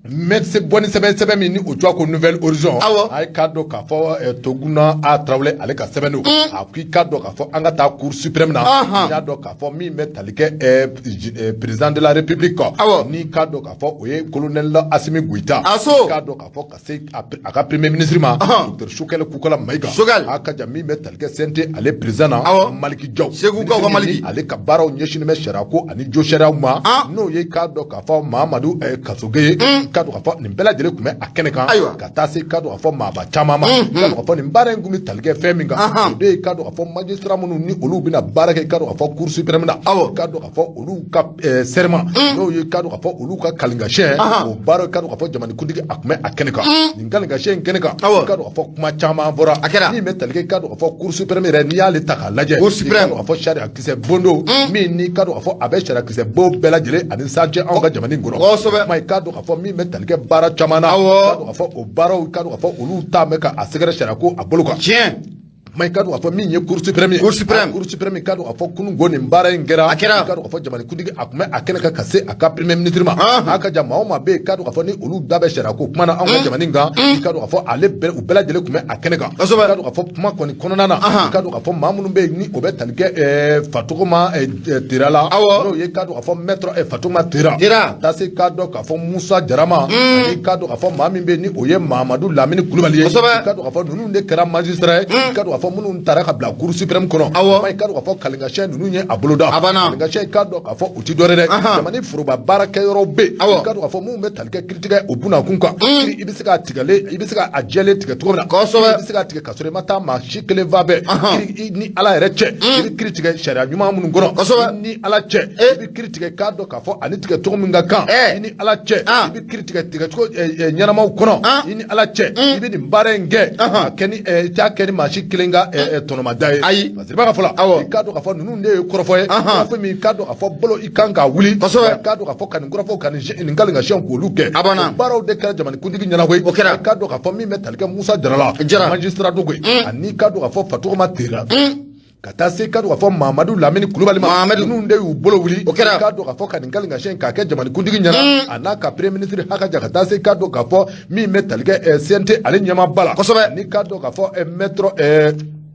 Speaker 2: Mɛ bɔ ni sɛbɛn sɛbɛn min ni o tɔgɔ ko Nouvel Horizon. A ye k'a dɔn k'a fɔ Toguna A Tarawele, ale ka sɛbɛn don. A ko i k'a dɔn k'a fɔ an ka taa Cour suprême na. I y'a dɔn k'a fɔ min bɛ tali kɛ président de la République kɔ, n'i k'a dɔn k'a fɔ o ye colonel Assimi Goïta, k'a dɔn k'a fɔ ka se a ka premier ministre ma, docteur Choguel Kokalla Maïga.
Speaker 1: Choguel.
Speaker 2: A ka ja min bɛ tali kɛ CNT ale président na, Maliki Jaw.
Speaker 1: Segu ka Maliki.
Speaker 2: Ale ka baaraw ɲɛsinnen bɛ sariya ko ani jo sariyaw ma, n'o ye k'a dɔn k'a fɔ Mahamadu Kasoge ye, k'a dɔn k'a fɔ nin bɛɛ lajɛlen tun bɛ a kɛnɛ kan. Ka taa se k'a dɔn k'a fɔ maaba caman ma, k'a dɔn k'a fɔ nin baara in tun bɛ tali kɛ fɛn min kan, o de ye k'a dɔn k'a fɔ magistrat minnu ni olu bɛna baara kɛ, k'a dɔn k'a fɔ Cour suprême na, k'a dɔn k'a fɔ olu ka serment, n'o ye k'a dɔn k'a fɔ olu ka kalinkasiyɛn, o baara, k'a dɔn k'a fɔ jamanakuntigi a tun bɛ a kɛnɛ kan. Nin kalinkasiyɛn in kɛnɛ kan, k'a dɔn k'a fɔ kuma caman fɔra.
Speaker 1: A kɛra.
Speaker 2: Min bɛ tali kɛ, k'a dɔn k'a fɔ Cour suprême yɛrɛ, n'i y'ale ta k'a lajɛ,
Speaker 1: Cour suprême.
Speaker 2: K'a dɔn k'a fɔ sariya kisɛ bondo min ni k'a dɔn k'a fɔ a bɛ sariya kisɛ bon bɛɛ lajɛlen ani sanjɛ anw ka jamana in kɔnɔ. Kuma k'a dɔn k'a fɔ min bɛ tali kɛ baara caman na, k'a dɔn k'a fɔ o baaraw, k'a dɔn k'a fɔ olu ta bɛ ka a sɛgɛrɛ sariya ko a bolo kan. Ma i k'a dɔn k'a fɔ min ye Cour suprême ye.
Speaker 1: Cour suprême.
Speaker 2: Cour suprême, k'a dɔn k'a fɔ kunun ko nin baara in kɛra.
Speaker 1: A kɛra.
Speaker 2: I k'a dɔn k'a fɔ jamanakuntigi a tun bɛ a kɛnɛ kan ka se a ka premier ministre ma. A ka ja maa o maa bɛ yen, k'a dɔn k'a fɔ ni olu da bɛ sariya ko kuma na anw ka jamana in kan, i k'a dɔn k'a fɔ ale bɛɛ, u bɛɛ lajɛlen tun bɛ a kɛnɛ kan. I k'a dɔn k'a fɔ kuma kɔni kɔnɔna na, i k'a dɔn k'a fɔ maa minnu bɛ yen ni o bɛ tali kɛ Fatogoma Tera la, n'o ye k'a dɔn k'a fɔ maître Fatogoma Tera.
Speaker 1: Tera.
Speaker 2: Taa se k'a dɔn k'a fɔ Musa Jara ma, ani k'a dɔn k'a fɔ maa min bɛ yen ni o ye Mahamadu Lamini Kulubali ye. I k'a dɔn k'a fɔ ninnu de kɛra magistrat ye, i k'a dɔn k'a fɔ minnu taara ka bila Cour suprême kɔnɔ. I k'a dɔn k'a fɔ kalinkasiyɛn ninnu ye a boloda.
Speaker 1: A banna.
Speaker 2: Kalinkasiyɛn, k'a dɔn k'a fɔ u ti dɔwɛrɛ dɛ, jamana foroba baarakɛyɔrɔw bɛ yen, i k'a dɔn k'a fɔ minnu bɛ tali kɛ kiiritigɛ o bunakun kan. Kiiri, i bɛ se k'a tigɛlen, i bɛ se k'a jɛlen tigɛ cogo min na, i bɛ se k'a tigɛ ka sɔrɔ i ma taa maa si kelen fa bɛɛ. Kiiri, i ni Ala yɛrɛ cɛ, i bɛ kiiri tigɛ sariya ɲuman minnu kɔnɔ, i ni Ala cɛ, i bɛ kiiri tigɛ, k'a dɔn k'a fɔ ani tigɛ cogo min ka kan, i ni Ala cɛ, i bɛ kiiri tigɛ tigɛcogo ɲɛnamaw kɔnɔ, i ni Ala cɛ, i bɛ nin baara in kɛ a kɛ ni i t'a kɛ ni maa si kelen ka tɔnɔmada ye.
Speaker 1: Ayi.
Speaker 2: Parce que i b'a ka fɔ la, i k'a dɔn k'a fɔ ninnu de ye kɔrɔfɔ ye, kɔrɔfɔ min k'a dɔn k'a fɔ bolo i kan k'a wuli, k'a dɔn k'a fɔ ka nin kɔrɔfɔ ka nin kalinkasiyɛnw k'olu kɛ.
Speaker 1: A banna.
Speaker 2: O baaraw de kɛra jamanakuntigi ɲɛna koyi.
Speaker 1: O kɛra.
Speaker 2: I k'a dɔn k'a fɔ min bɛ tali kɛ Musa Jara la,
Speaker 1: Jara.
Speaker 2: magistrat do koyi, ani k'a dɔn k'a fɔ Fatogoma Tera, ka taa se k'a dɔn k'a fɔ Mamadu Lamini Kulubali ma.
Speaker 1: Mamadu.
Speaker 2: Ninnu de y'u bolo wuli.
Speaker 1: O kɛra.
Speaker 2: K'a dɔn k'a fɔ ka nin kalinkasiyɛn in k'a kɛ jamanakuntigi ɲɛna, a n'a ka premier ministre hakaja, ka taa se k'a dɔn k'a fɔ min bɛ tali kɛ CNT ale ɲɛmaaba la. Ni k'a dɔn k'a fɔ maître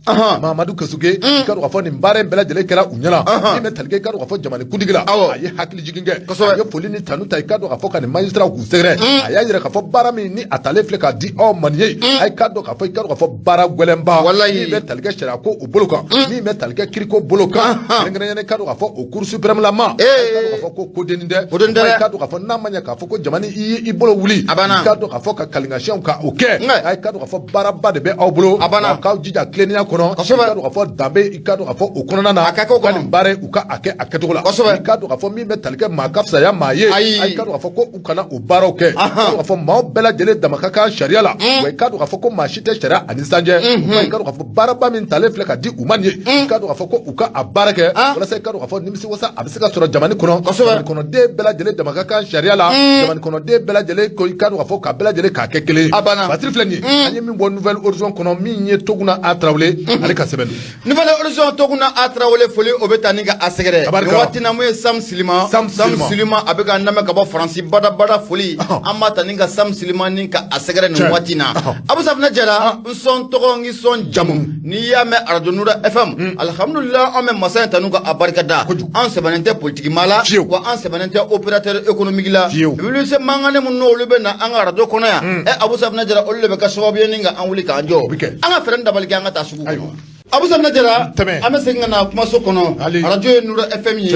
Speaker 2: Mahamadu Kasoge, k'a dɔn k'a fɔ nin baara in bɛɛ lajɛlen kɛra u ɲɛna. Min bɛ tali kɛ, k'a dɔn k'a fɔ jamanakuntigi la, a ye hakili jigin kɛ, a ye foli ni tanu ta, i k'a dɔn k'a fɔ ka nin magistrat k'u sɛgɛrɛ. A y'a yira k'a fɔ baara min ni a talen filɛ k'a di aw ma nin ye, a ye k'a dɔn k'a fɔ i k'a dɔn k'a fɔ baara gɛlɛnba min bɛ tali kɛ sariya ko o bolo kan, min bɛ tali kɛ kiriko bolo kan, kɛrɛnkɛrɛnnenya k'a dɔn k'a fɔ o Cour suprême la ma, k'a dɔn k'a fɔ ko kodennin tɛ.
Speaker 1: Kodennin tɛ dɛ.
Speaker 2: K'a dɔn k'a fɔ n'a ma ɲɛ k'a fɔ ko jamana i ye i bolo wuli,
Speaker 1: A banna.
Speaker 2: i k'a dɔn k'a fɔ ka kalinkasiyɛnw ka o kɛ, a ye k'a dɔn k'a fɔ baaraba de bɛ aw bolo.
Speaker 1: A banna.
Speaker 2: K'aw jija tilennenya kɔnɔ. I k'a dɔn k'a fɔ danbe, i k'a dɔn k'a fɔ o kɔnɔna na,
Speaker 1: A ka kɛ o
Speaker 2: u ka
Speaker 1: kɔnɔ.
Speaker 2: nin baara in, u ka a kɛ a kɛcogo la. I k'a dɔn k'a fɔ min bɛ tali kɛ maa ka fisaya maa ye,
Speaker 1: Ayi.
Speaker 2: a k'a dɔn k'a fɔ ko u kana o baaraw kɛ. I k'a dɔn k'a fɔ maaw bɛɛ lajɛlen dama ka kan sariya la, wa i k'a dɔn k'a fɔ ko maa si tɛ sariya ani sanjɛ. Wa i k'a dɔn k'a fɔ baaraba min talen filɛ ka di u ma nin ye, i k'a dɔn k'a fɔ ko u ka a baara kɛ walasa i k'a dɔn k'a fɔ nimisiwasa a bɛ se ka sɔrɔ jamana kɔnɔ. Jamana kɔnɔden bɛɛ lajɛlen dama ka kan sariya la, jamana kɔnɔden bɛɛ lajɛlen ko i k'a dɔn k'a fɔ ka bɛɛ lajɛlen k'a kɛ kelen ye.
Speaker 1: A banna.
Speaker 2: Batiri filɛ nin ye, an ye min bɔ Nouvel Horizon kɔnɔ, min ye Toguna A Tarawele ale ka sɛbɛn don.
Speaker 1: Nouvel Horizon, Toguna A Tarawele, foli o bɛ taa ni ka a sɛgɛrɛ.
Speaker 2: Tabarikala.
Speaker 1: Nin waati na, mun ye Sam Silima.
Speaker 2: Sam Silima.
Speaker 1: Silima, a bɛ ka lamɛn ka bɔ Faransi badabada. Foli an b'a ta ni ka Sam Silima ni ka a sɛgɛrɛ nin waati na. Abu Safinɛ Jara, n sɔn tɔgɔ, n sɔn jamu, n'i y'a mɛn arajo Nura FM, alhamdulillah, an bɛ masa in tanu ka a barika da. An sɛbɛnnen tɛ politiki maa la, wa an sɛbɛnnen tɛ opérateur économique la. Publicité mankanni minnu n'olu bɛ na an ka arajo kɔnɔ yan, Abu Safinɛ Jara, olu de bɛ kɛ sababu ye ni ka an wuli k'an jɔ.
Speaker 2: O bɛ kɛ.
Speaker 1: An ka fɛɛrɛ dabali kɛ, an ka taa sugu kɔnɔ.
Speaker 2: Ayiwa.
Speaker 1: Abu Safinɛ Jara,
Speaker 2: Tɛmɛ.
Speaker 1: an bɛ segin ka na kumaso kɔnɔ.
Speaker 2: Ali.
Speaker 1: Arajo ye Nura FM ye,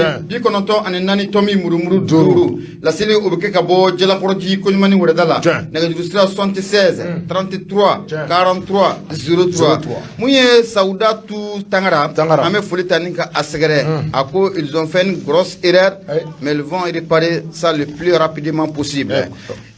Speaker 1: 94.8. Laseli o bɛ kɛ ka bɔ Jalakɔrɔji Koɲumani wɛrɛda la. Nɛgɛjuru sira 76 33 43 03.
Speaker 2: 03.
Speaker 1: Mun ye Sawudatu Tangara,
Speaker 2: Tangara.
Speaker 1: an bɛ foli ta ni ka a sɛgɛrɛ. A ko ils ont fait une grosse erreur, mais ils vont réparer ça le plus rapidement possible.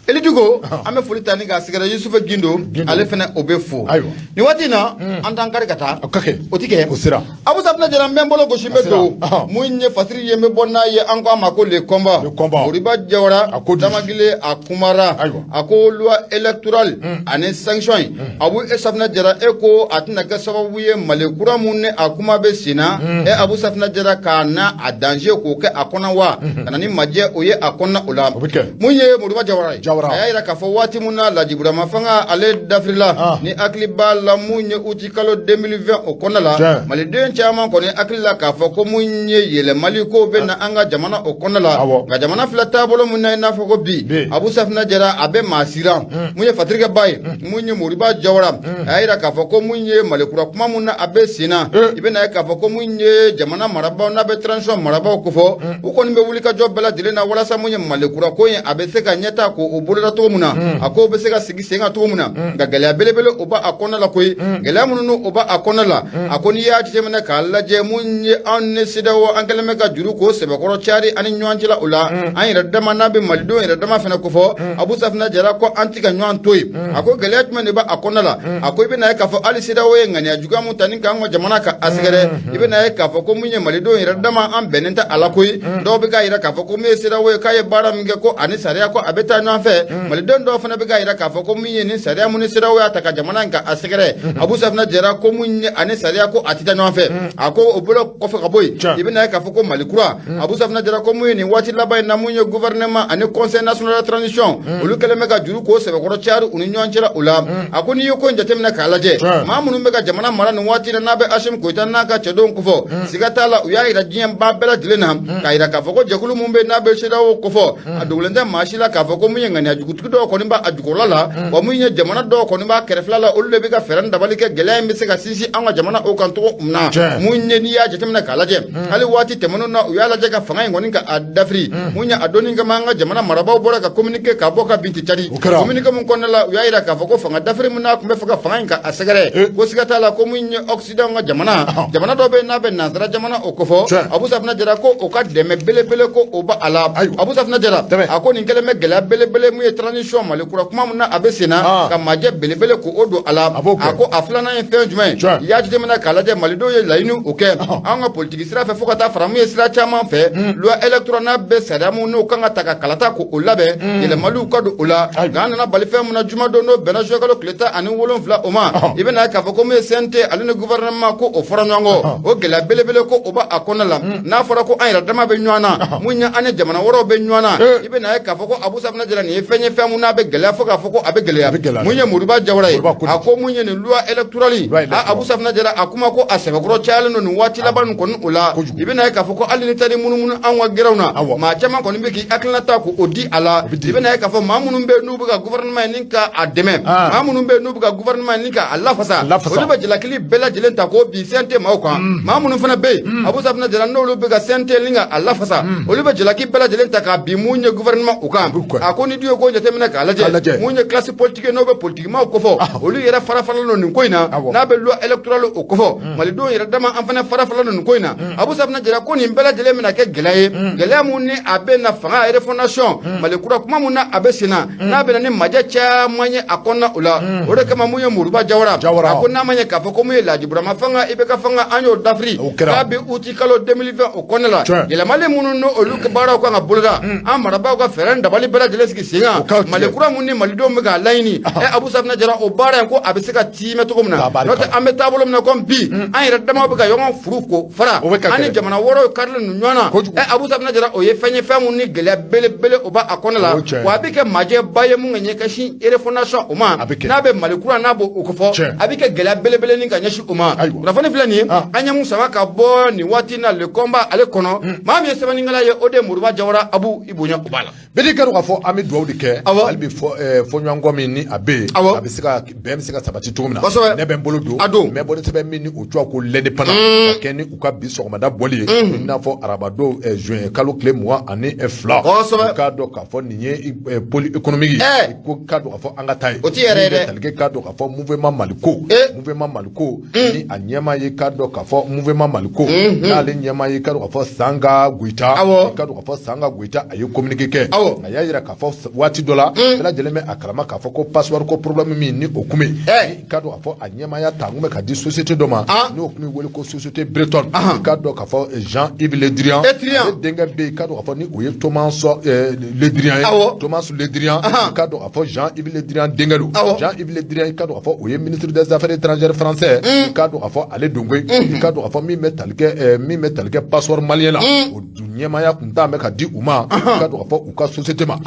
Speaker 1: Eli Diko, an bɛ foli ta ni k'a sɛgɛrɛ. Yusufu Gindo,
Speaker 2: Gindo.
Speaker 1: ale fɛnɛ o bɛ fo.
Speaker 2: Ayiwa.
Speaker 1: Nin waati in na, an t'an kari ka taa.
Speaker 2: O ka kɛ.
Speaker 1: O ti kɛ.
Speaker 2: O sera.
Speaker 1: Abu Safinɛ Jara, n bɛ n bolo gosi, n bɛ
Speaker 2: A sera.
Speaker 1: don. Mun ye Fasiri ye, n bɛ bɔ n'a ye, an ko a ma ko le combat.
Speaker 2: Le combat.
Speaker 1: Moriba Jawara,
Speaker 2: A ko di.
Speaker 1: Damagile, a kumara.
Speaker 2: Ayiwa.
Speaker 1: A ko loi électorale ani sanction in. Abu Safinɛ Jara, e ko a tɛna kɛ sababu ye Mali kura mun ni a kuma bɛ sen na. E Abu Safinɛ Jara, k'a na a danger k'o kɛ a kɔnɔ wa? Ka na ni majɛ o ye a kɔnɔna o la.
Speaker 2: O bɛ kɛ.
Speaker 1: Mun ye Moriba Jawara ye?
Speaker 2: Jawara.
Speaker 1: A y'a yira k'a fɔ waati mun na Laji Burama fanga ale dafirila, ni hakili b'a la mun ye uti kalo 2020 o kɔnɔna la, maliden caman kɔni hakili la k'a fɔ ko mun ye yɛlɛmali ko bɛ na an ka jamana o kɔnɔna la. Nka jamana filɛ taabolo mun na, i n'a fɔ ko bi, Abu Safina Jara, a bɛ maa siran. Mun ye Fatirikɛ Ba ye, mun ye Moriba Jawara, a y'a yira k'a fɔ ko mun ye Malikura kuma mun na a bɛ sen na, i bɛna ye k'a fɔ ko mun ye jamana marabaaw n'a bɛ transition marabaaw kofɔ, u kɔni bɛ wuli ka jɔ bɛɛ lajɛlen na walasa mun ye Malikura ko in, a bɛ se ka ɲɛtaa k'o boloda cogo min na, a ko bɛ se ka sigi sen kan cogo min na. Nka gɛlɛya belebele o b'a kɔnɔna la koyi. Gɛlɛya minnu o b'a kɔnɔna la, a ko n'i y'a jateminɛ k'a lajɛ, mun ye anw ni CEDEAO, an kɛlen bɛ ka juru k'o sɛbɛkɔrɔ cari an ni ɲɔgɔn cɛla o la, an yɛrɛ dama n'a bɛ malidenw yɛrɛ dama fana kofɔ, Abu Safina Jara ko an tɛ ka ɲɔgɔn to yen. A ko gɛlɛya jumɛn de b'a kɔnɔna la? A ko i bɛna ye k'a fɔ hali CEDEAO ye ŋaniya juguya mun ta ni k'an ka jamana ka a sɛgɛrɛ, i bɛna ye k'a fɔ ko mun ye malidenw yɛrɛ dama, an bɛnnen tɛ a la koyi. Dɔw bɛ k'a yira k'a fɔ ko mun ye CEDEAO ye, k'a ye baara min kɛ, ko ani sariya ko a bɛ taa ɲɔgɔn fɛ. Maliden dɔw fana bɛ k'a yira k'a fɔ ko min ye nin sariya mun ni CEDEAO y'a ta ka jamana in ka a sɛgɛrɛ, Abu Safina Jara ko mun ye ani sariya ko a tɛ taa ɲɔgɔn fɛ. A ko o bolo kɔfɛ ka bɔ yen, i bɛna ye k'a fɔ ko Mali kura, Abu Safina Jara ko mun ye nin waati laban in na, mun ye gouvernement ani Conseil national de transition, olu kɛlen bɛ ka juru k'o sɛbɛkɔrɔ cari u ni ɲɔgɔn cɛla o la. A ko n'i ye ko in jateminɛ k'a lajɛ, maa minnu bɛ ka jamana mara nin waati la, n'a bɛ Asimi Goyita n'a ka cɛdenw kofɔ, siga t'a la, u y'a yira diɲɛ ba bɛɛ lajɛlen na k'a yira k'a fɔ ko jɛkulu mun bɛ n'a bɛ CEDEAO kofɔ, a dogolen tɛ maa si la k'a fɔ ko mun ye ŋaniya jugutigi dɔw kɔni b'a jukɔrɔla la, wa mun ye jamana dɔw kɔni b'a kɛrɛfɛla la, olu de bɛ ka fɛɛrɛ ni dabali kɛ gɛlɛya in bɛ se ka sinsin an ka jamana o kan cogo min na. Mun ye n'i y'a jateminɛ k'a lajɛ, hali waati tɛmɛnenw na, u y'a lajɛ ka fanga in kɔni ka a dafiri. Mun ye a donni kama, an ka jamana marabaaw bɔra ka communiqué ka bɔ ka binti cari, communiqué mun kɔnɔna la, u y'a yira k'a fɔ ko fanga dafiri mun n'a tun bɛ fɛ ka fanga in ka a sɛgɛrɛ, ko siga t'a la ko mun ye Occident ka jamana, jamana dɔ bɛ n'a bɛ nansara jamana o kofɔ, Abu Safina Jara ko o ka dɛmɛ belebele ko o b'a la. Abu Safina Jara a ko nin kɛlen bɛ gɛlɛya belebele mun ye transition Mali kura kuma mun na a bɛ sen na, ka majɛ belebele ko o don a la. A ko a filanan ye fɛn jumɛn ye? I y'a jateminɛ k'a lajɛ, malidenw ye laɲini o kɛ an ka politiki sira fɛ, fo ka taa fara mun ye sira caman fɛ, loi électorale n'a bɛ sariya mun n'o kan ka ta ka kalata ko o labɛn, yɛlɛmaliw ka don o la. Nka an nana bali fɛn mun na jumadon, n'o bɛnna juin kalo tile 17 o ma, i bɛna k'a fɔ ko mun ye CNT ale ni gouvernement ko o fɔra ɲɔgɔn kɔ, o gɛlɛya belebele ko o b'a kɔnɔna la. N'a fɔra ko an yɛrɛ dama bɛ ɲɔgɔn na, mun ye an ni jamana wɛrɛw bɛ ɲɔgɔn na, i bɛna ye k'a fɔ ko Abu Safina Jara, nin ye fɛn ye, fɛn mun n'a bɛ gɛlɛya, fo k'a fɔ ko a bɛ gɛlɛya. Mun ye Moriba Jawara ye, a ko mun ye nin loi électorale, Abu Safina Jara a kuma ko a sɛbɛkɔrɔ cayalen don nin waati laban nin kɔni o la. I bɛna ye k'a fɔ ko hali ni taara munumunu an ka gɛrɛnw na, maa caman kɔni bɛ k'i hakilina ta k'o di a la. I bɛna ye k'a fɔ maa minnu bɛ yen n'u bɛ ka gouvernement ni ka a dɛmɛ, maa minnu bɛ yen n'u bɛ ka gouvernement ni ka a lafasa, olu bɛ jalakili bɛɛ lajɛlen ta k'o bin CNT maaw kan. Maa minnu fana bɛ yen, Abu Safina Jara, n'olu bɛ ka CNT ni ka a lafasa, olu bɛ jalaki bɛɛ lajɛlen ta k'a bin mun ye gouvernement u kan. A ko ni du ye ko jateminɛ k'a lajɛ, mun ye classe politique n'o bɛ politique maaw kofɔ, olu yɛrɛ fara faralen don nin ko in na, n'a bɛ loi électorale o kofɔ, malidenw yɛrɛ dama an fana fara faralen don nin ko in na. Abu Safina Jara ko nin bɛɛ lajɛlen bɛna kɛ gɛlɛya ye, gɛlɛya mun ni a bɛ na fanga refondation Mali kura kuma mun na a bɛ sen na, n'a bɛ na ni majɛ caman ye a kɔnɔna o la. O de kama mun ye Moriba Jawara, a ko n'a ma ɲɛ k'a fɔ ko mun ye Laji Burama fanga, IBK fanga, an y'o dafiri k'a bi uti kalo 2020 o kɔnɔna la, yɛlɛmali minnu n'o olu baaraw kan ka boloda, an marabaaw ka fɛɛrɛ dabali bɛɛ lajɛlen sigi sen kan, Mali kura mun ni malidenw bɛ k'a laɲini, Abu Safina Jara, o baara in ko a bɛ se ka tiimɛ cogo min na. N'o tɛ, an bɛ taabolo min na komi bi, an yɛrɛ damaw bɛ ka ɲɔgɔn furu ko fara, an ni jamana wɛrɛw karilen don ɲɔgɔn na. Abu Safina Jara, o ye fɛn ye, fɛn mun ni gɛlɛya belebele o b'a kɔnɔ la, wa a bɛ kɛ majɛba ye mun ka ɲɛsin refondation o ma, n'a bɛ Mali kura n'a b'o kofɔ, a bɛ kɛ gɛlɛya belebele ni ka ɲɛsin o ma. Kunnafoni filɛ nin ye, an ye mun sama ka bɔ nin waati na Le Combat ale kɔnɔ. Maa min ye sɛbɛnnikɛla ye, o de ye Moriba Jawara. Abu, i bonya o b'a la.
Speaker 2: Bɛɛ k'a dɔn k'a fɔ an bɛ dugawu de kɛ hali bi fɔɲɔgɔnkɔ min ni a bɛ yen, a bɛ se ka bɛn bɛ se ka sabati cogo min na. Ne bɛ n bolo don
Speaker 1: a don
Speaker 2: n bɛ bɔ ni sɛbɛn min ni o tɔgɔ ko L'Indépendant, ka kɛ ni u ka bi sɔgɔmada bɔli ye, i n'a fɔ arabadon juin kalo tile 22. I k'a dɔn k'a fɔ nin ye pôle économique ye, ko k'a dɔn k'a fɔ an ka taa ye.
Speaker 1: O t'i yɛrɛ ye dɛ.
Speaker 2: Tali kɛ k'a dɔn k'a fɔ mouvement Maliko, mouvement Maliko ni a ɲɛmaa ye, k'a dɔn k'a fɔ mouvement Maliko n'ale ɲɛmaa ye, k'a dɔn k'a fɔ Sanga Goyita, k'a dɔn k'a fɔ Sanga Goyita, a ye communiqué kɛ. A y'a jira k'a fɔ waati dɔ la, bɛɛ lajɛlen bɛ a kalama k'a fɔ ko passeport ko problème min ni o kun bɛ yen, k'a dɔn k'a fɔ a ɲɛmaaya ta kun bɛ ka di société dɔ ma, n'o kun bɛ wele ko société bretonne. K'a dɔn k'a fɔ Jean-Yves Le Drian, ale denkɛ bɛ yen, k'a dɔn k'a fɔ ni o ye Thomas Le Drian ye, Thomas Le Drian, k'a dɔn k'a fɔ Jean-Yves Le Drian denkɛ don. Jean-Yves Le Drian, k'a dɔn k'a fɔ o ye ministre des affaires étrangères français, k'a dɔn k'a fɔ ale don koyi. K'a dɔn k'a fɔ min bɛ tali kɛ passeport malien la, o ɲɛmaaya kun t'an bɛ ka di u ma, k'a dɔn k'a fɔ u ka société ma.